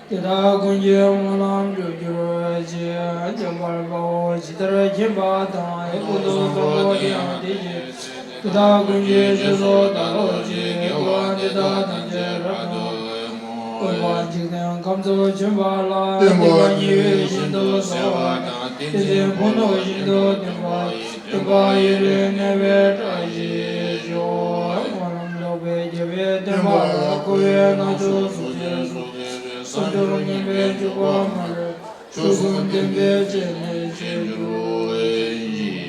དེ་དག་ཀུན་གྱི་སྨོན་ལམ་འགྲུབ་གྱུར་ཅིག་འཇམ་དཔལ་དཔའ་བོས་ཇི་ལྟར་མཁྱེན་པ་དང་། ཀུན་ཏུ་བཟང་པོ་དེ་ཡང་དེ་བཞིན་ཏེ། དེ་དག་ཀུན་གྱི་རྗེས་སུ་བདག་སློབ་ཅིང་། དགེ་བ་འདི་དག་ཐམས་ཅད་རབ་ཏུ་བསྔོ། བསྔོས་པ་འཇིག་རྟེན་ཁམས་སུ་བྱོན་པ་ལ། བསྟན་པ་ཉི་འོད་བཞིན་དུ་གསལ་བ་དང་། ཏིང་འཛིན་ཕུང་པོ་བཞིན་དུ་ལྡན་པ་ཡི། སྟོན་པ་ཡུན་རིང་གནས་པའི་བཀྲ་ཤིས་ཤོག་སྨོན་ལམ་རྫོགས་པའི་རྒྱལ་བའི་བསྟན་པ་ལ། འཁོར་བའི་ནགས་ཚལ་སུ་ཞིག་གསོ་མཁན་བསོད་ཀྱི་བསམ་སྦྱོར་ངན་པས་འཇིགས་པ་མ་ལུས། མཆོག་གསུམ་བསྟན་པའི་སྤྱན་ནས་མཆོད་གྱུར་ཅིག་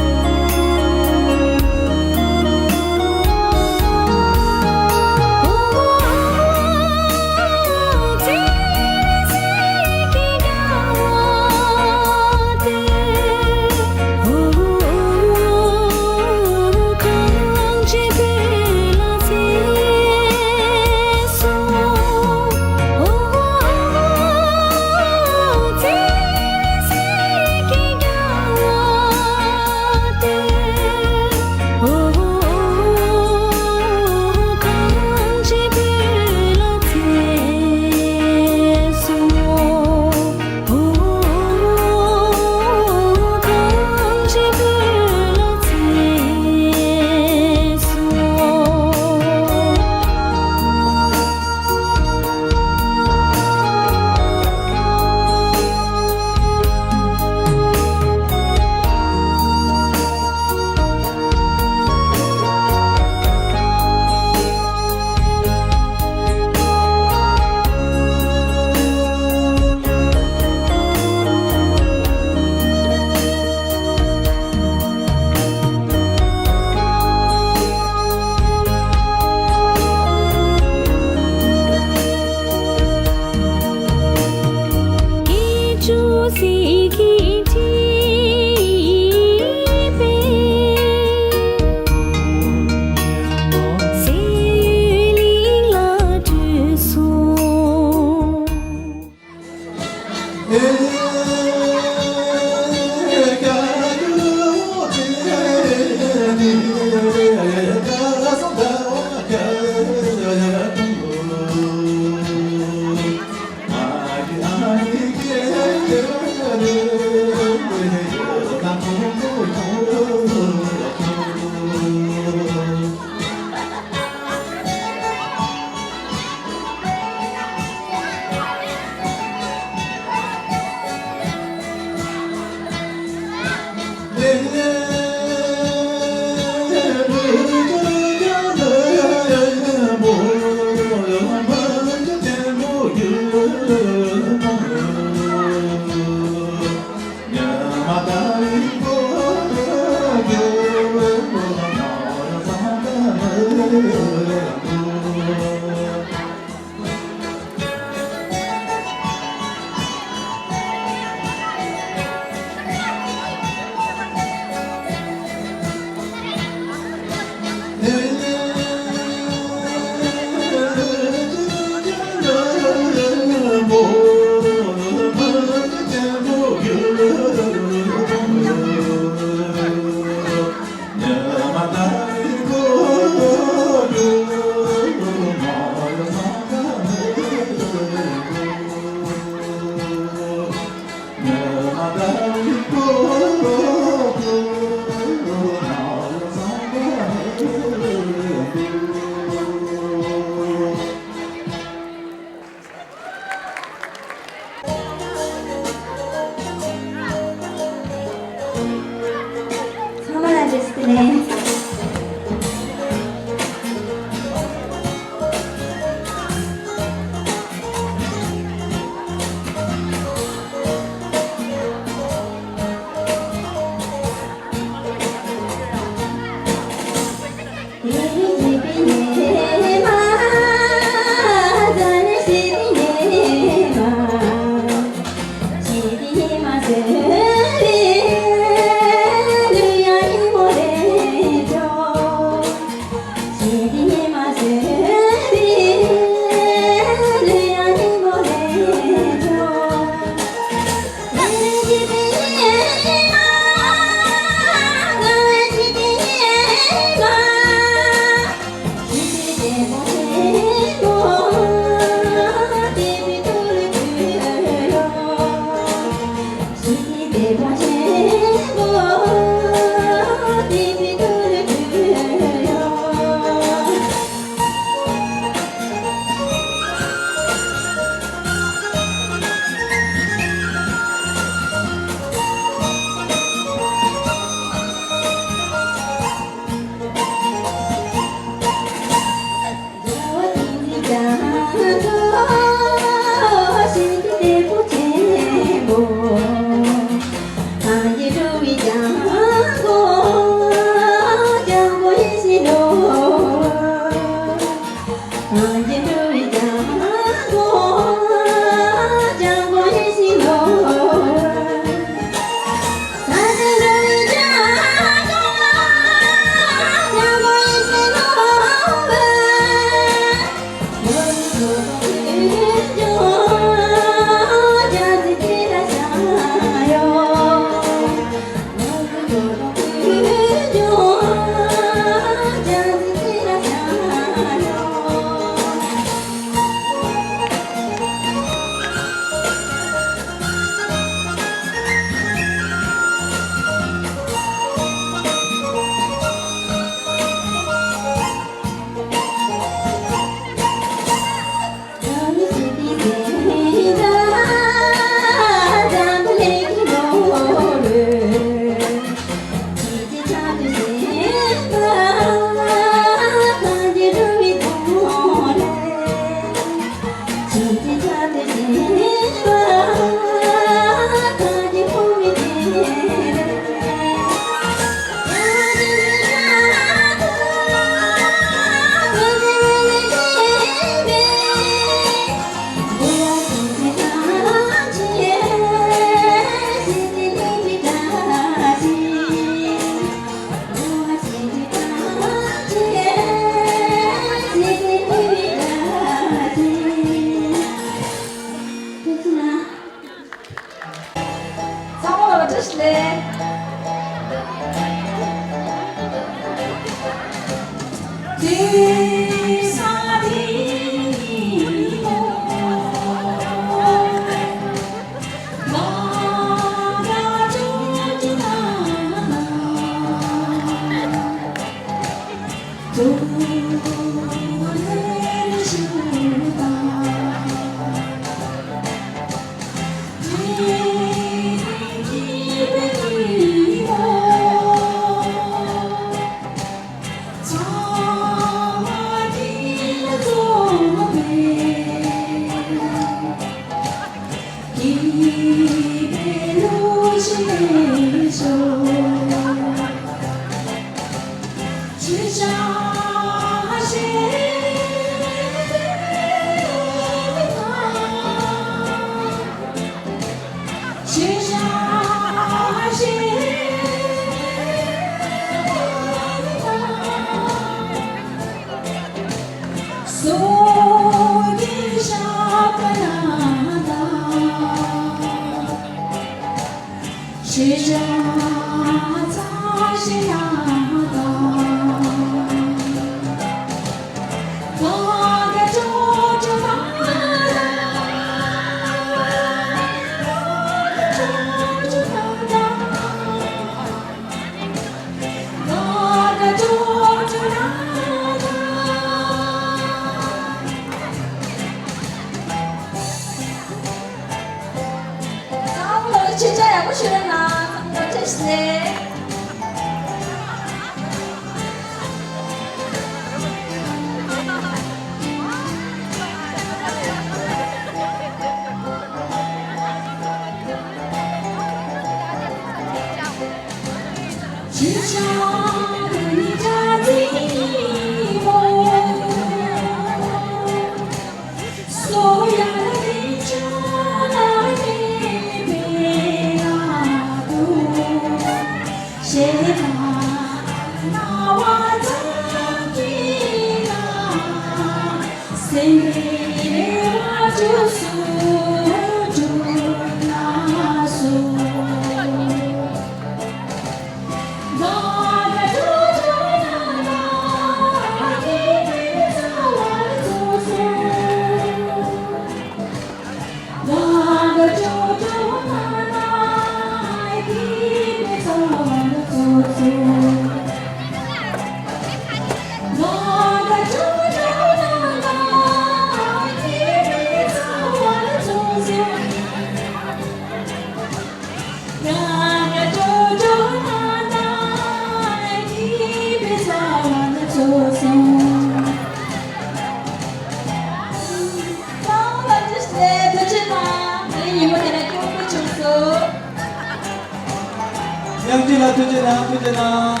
ཉག་གཅིག་ལ་ཐུགས་རྗེ་གནང་། ཐུགས་རྗེ་གནང་།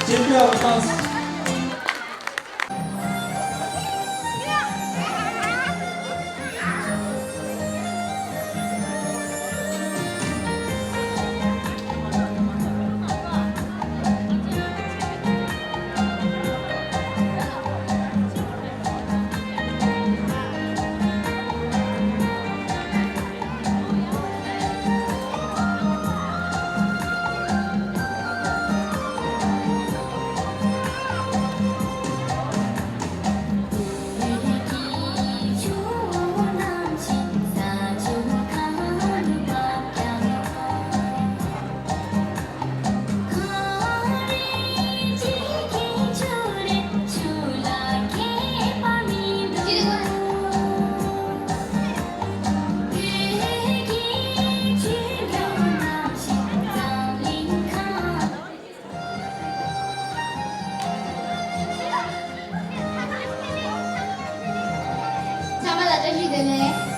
ཇེ་ཕི་ཨར་ཏང་། ཚང་མ་ལ་བཀྲ་ཤིས་བདེ་ལེགས།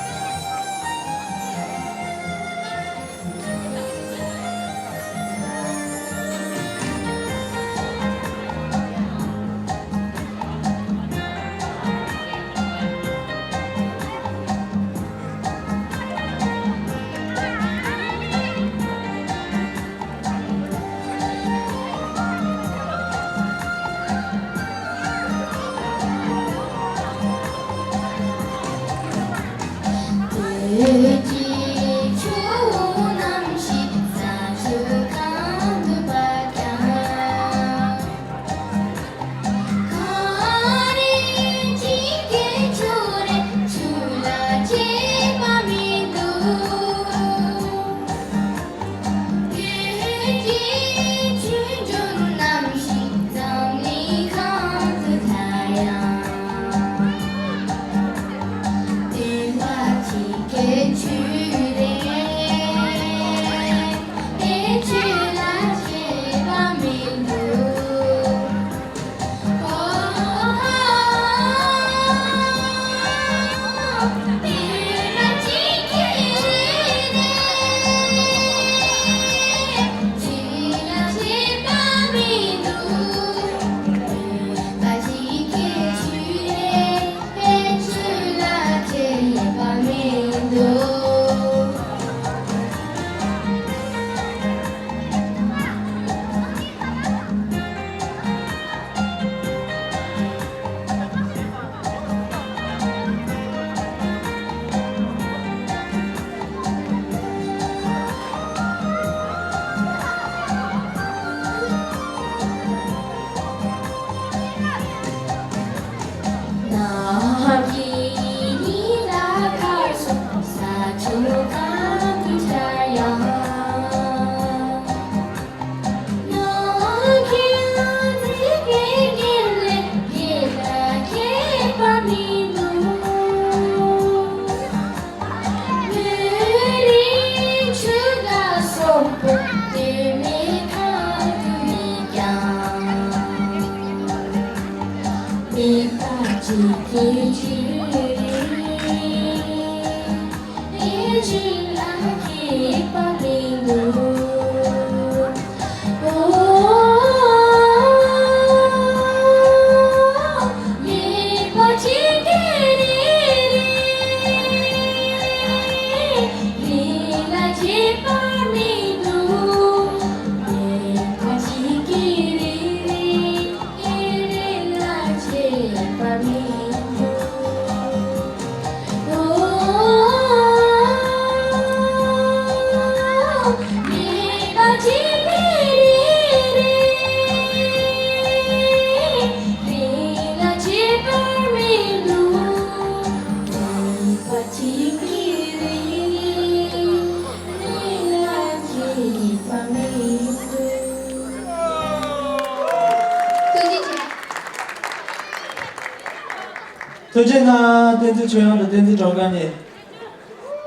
ཐུགས་རྗེ་གནང་། བསྟན་འཛིན་ཆོས་དབྱངས་དང་བསྟན་འཛིན་སྒྲོལ་དཀར་གཉིས།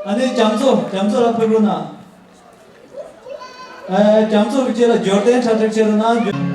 ཨ་ནི་རྒྱ་མཚོ། རྒྱ་མཚོ་ལ་ཕེབས་རོགས་གནང་། ཨ། རྒྱ་མཚོ་གི་རྗེས་ལ་འབྱོར་ལྡན་གྲ་སྒྲིག་བྱེད་རོགས་གནང་།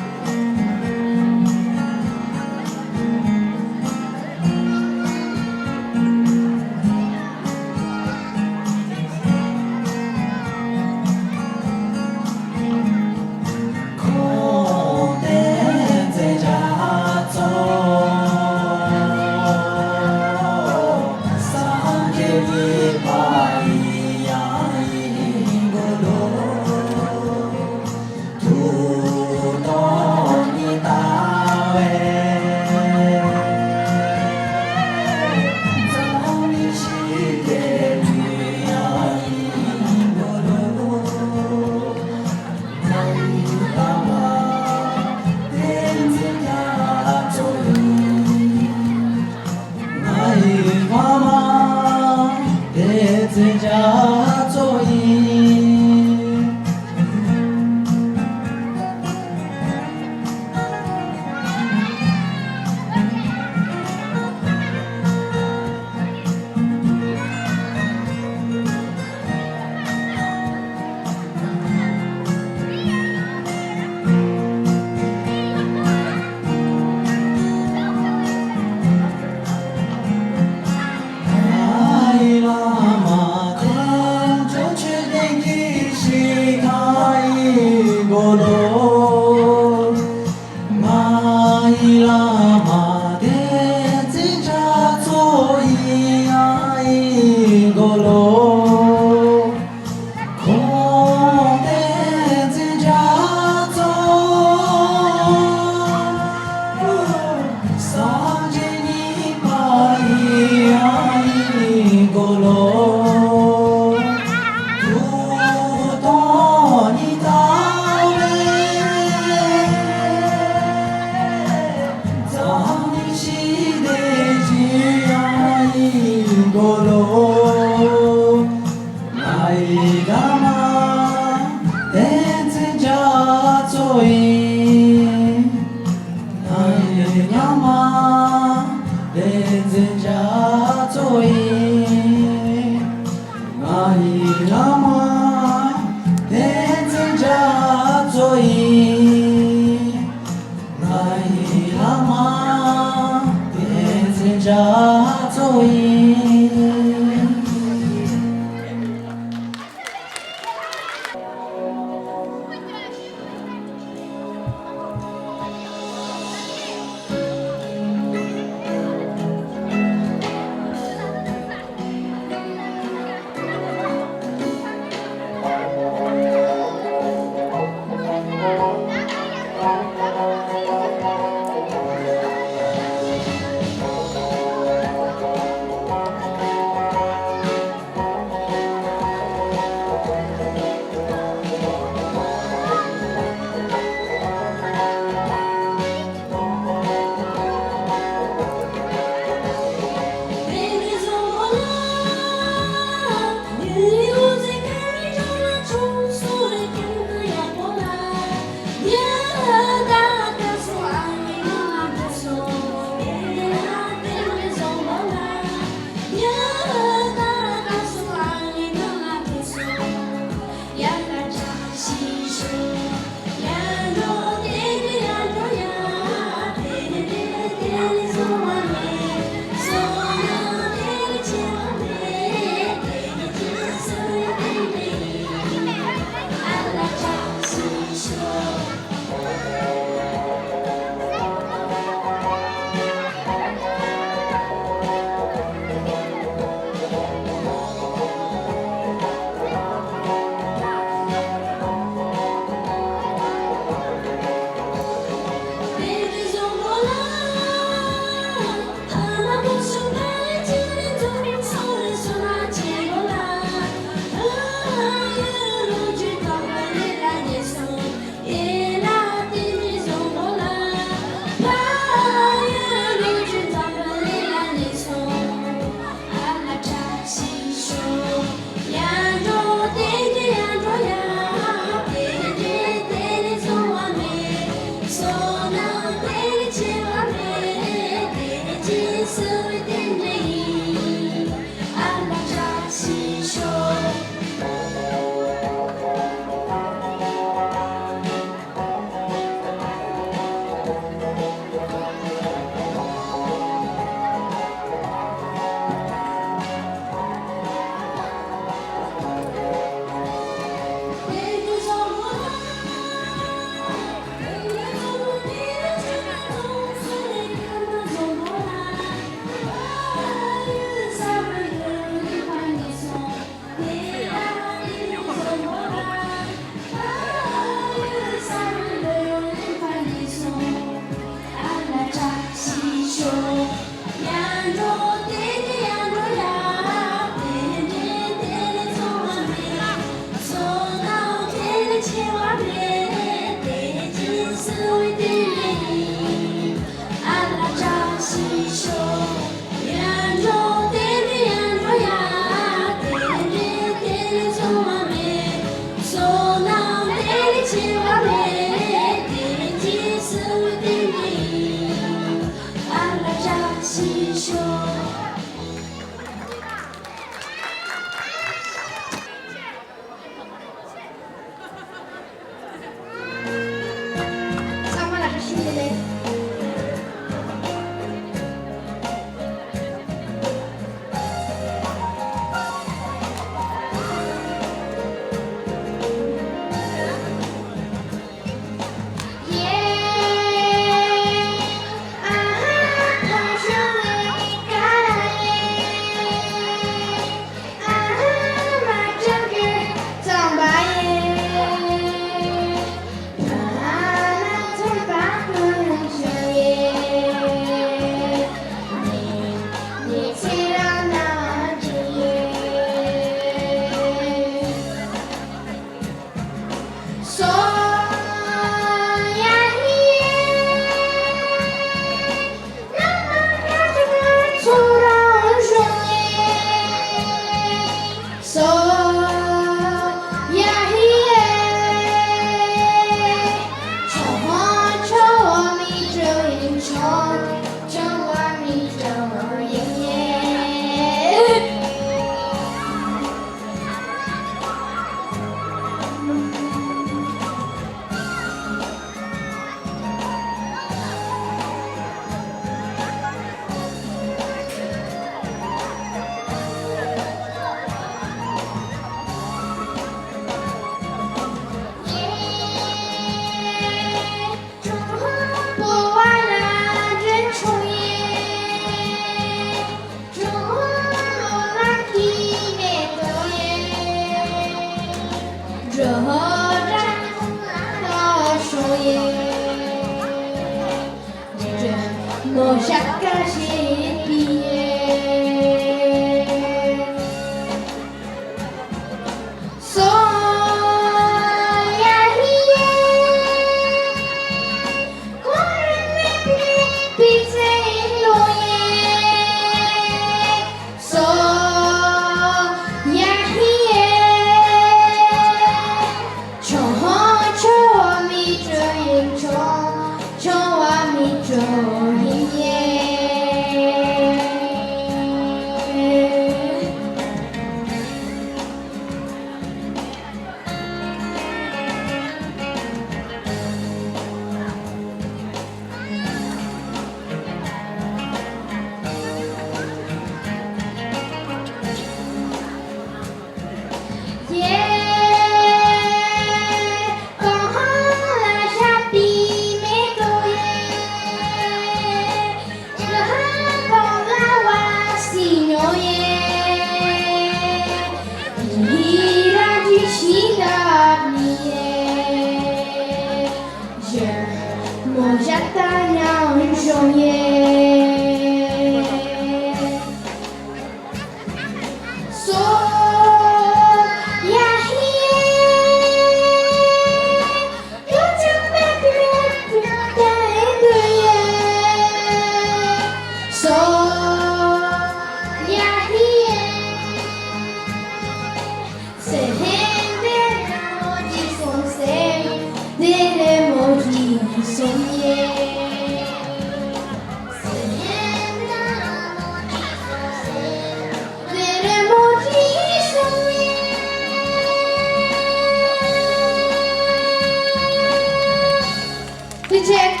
Good job.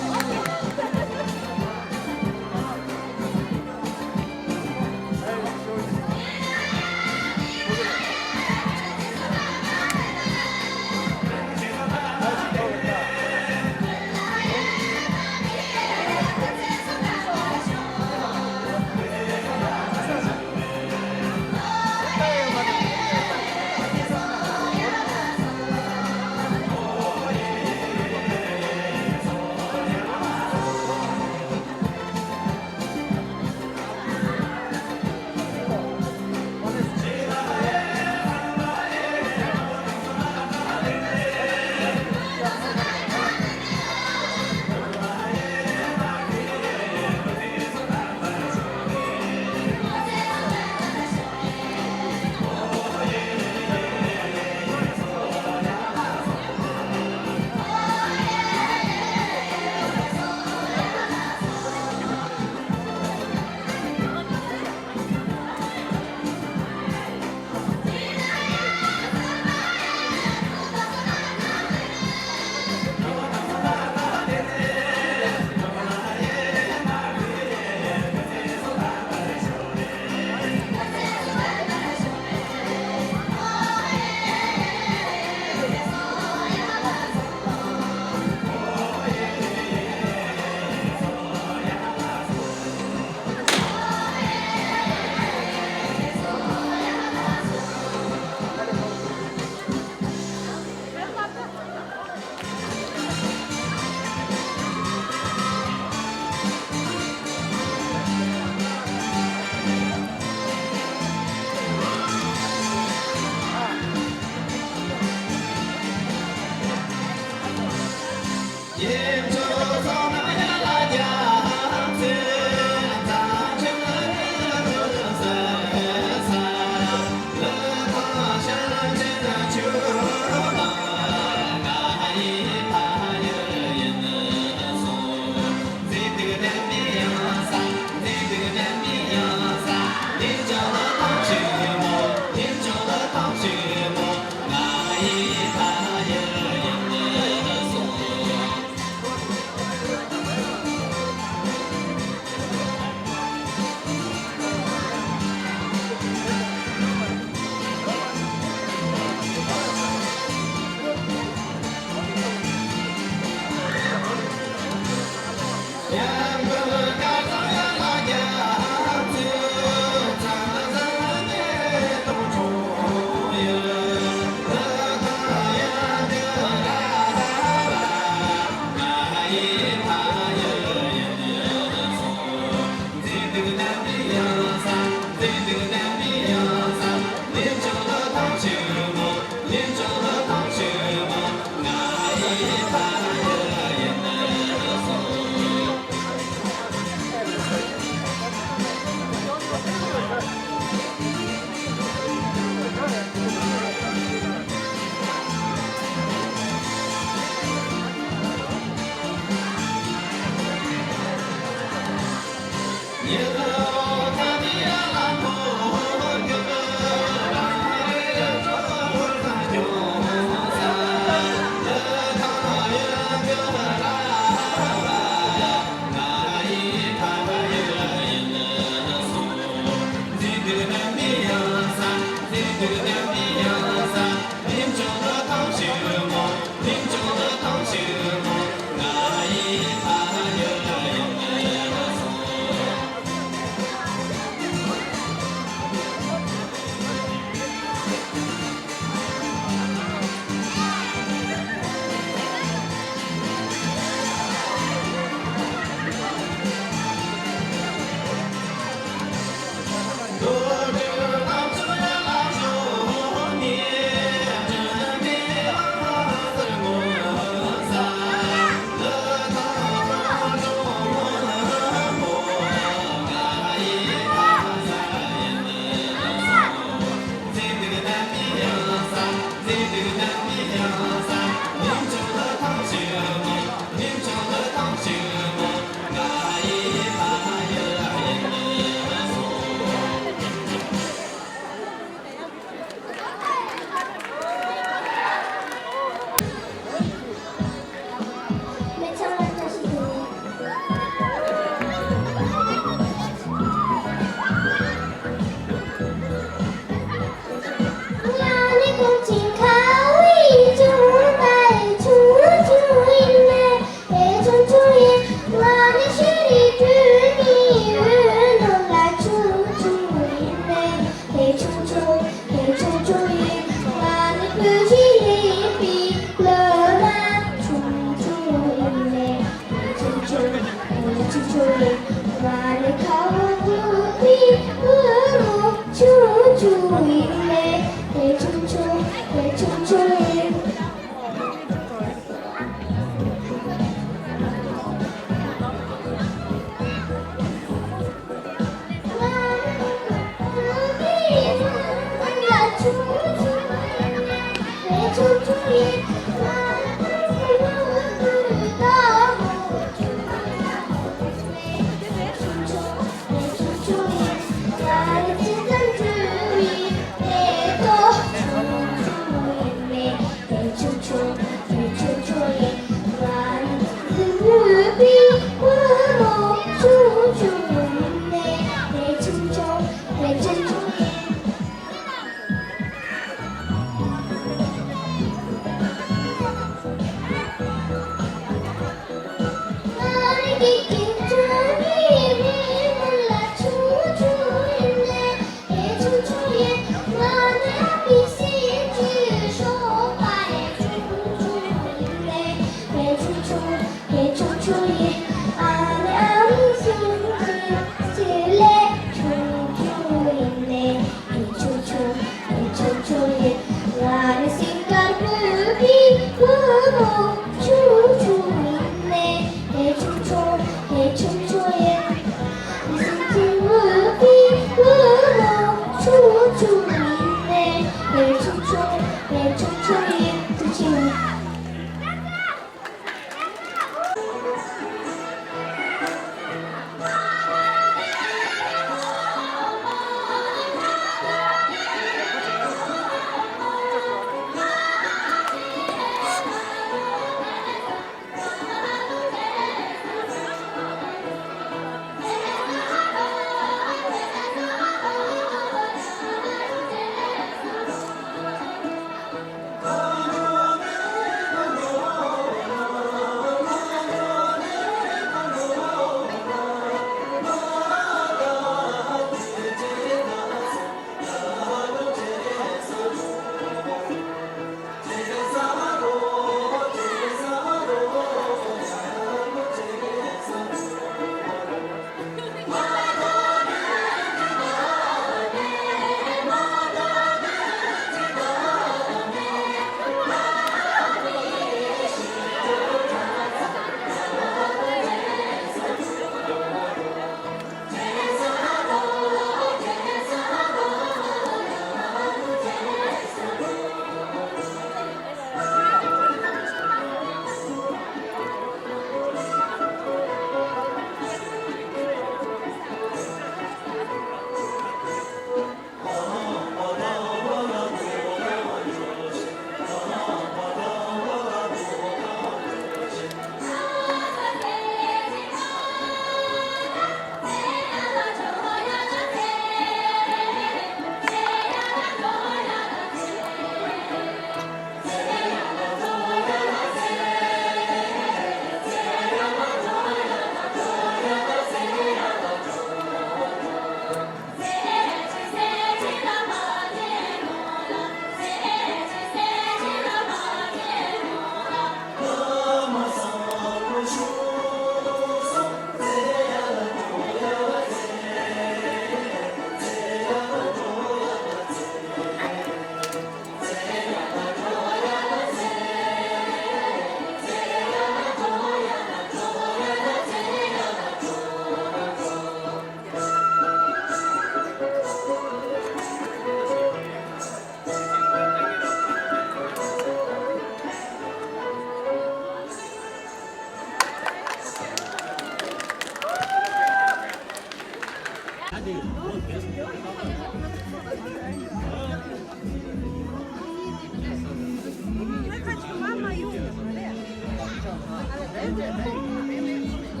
ལས་ཀ་བྱེད་ཀྱི་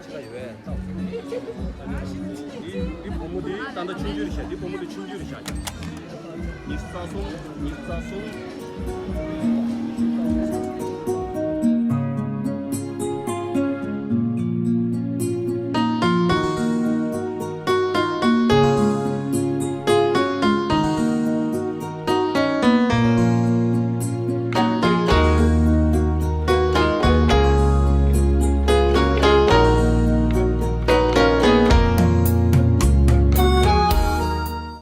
ཡོད། འདི་འདི་བུ་མོ་འདི་ད་ལྟ་ཆུང་ཆུང་རེད་ཤག་འདི་བུ་མོ་འདི་ཆུང་ཆུང་རེད་ཤག་ཉི་ཤུ་རྩ་གསུམ། ཉི་ཤུ་རྩ་གསུམ།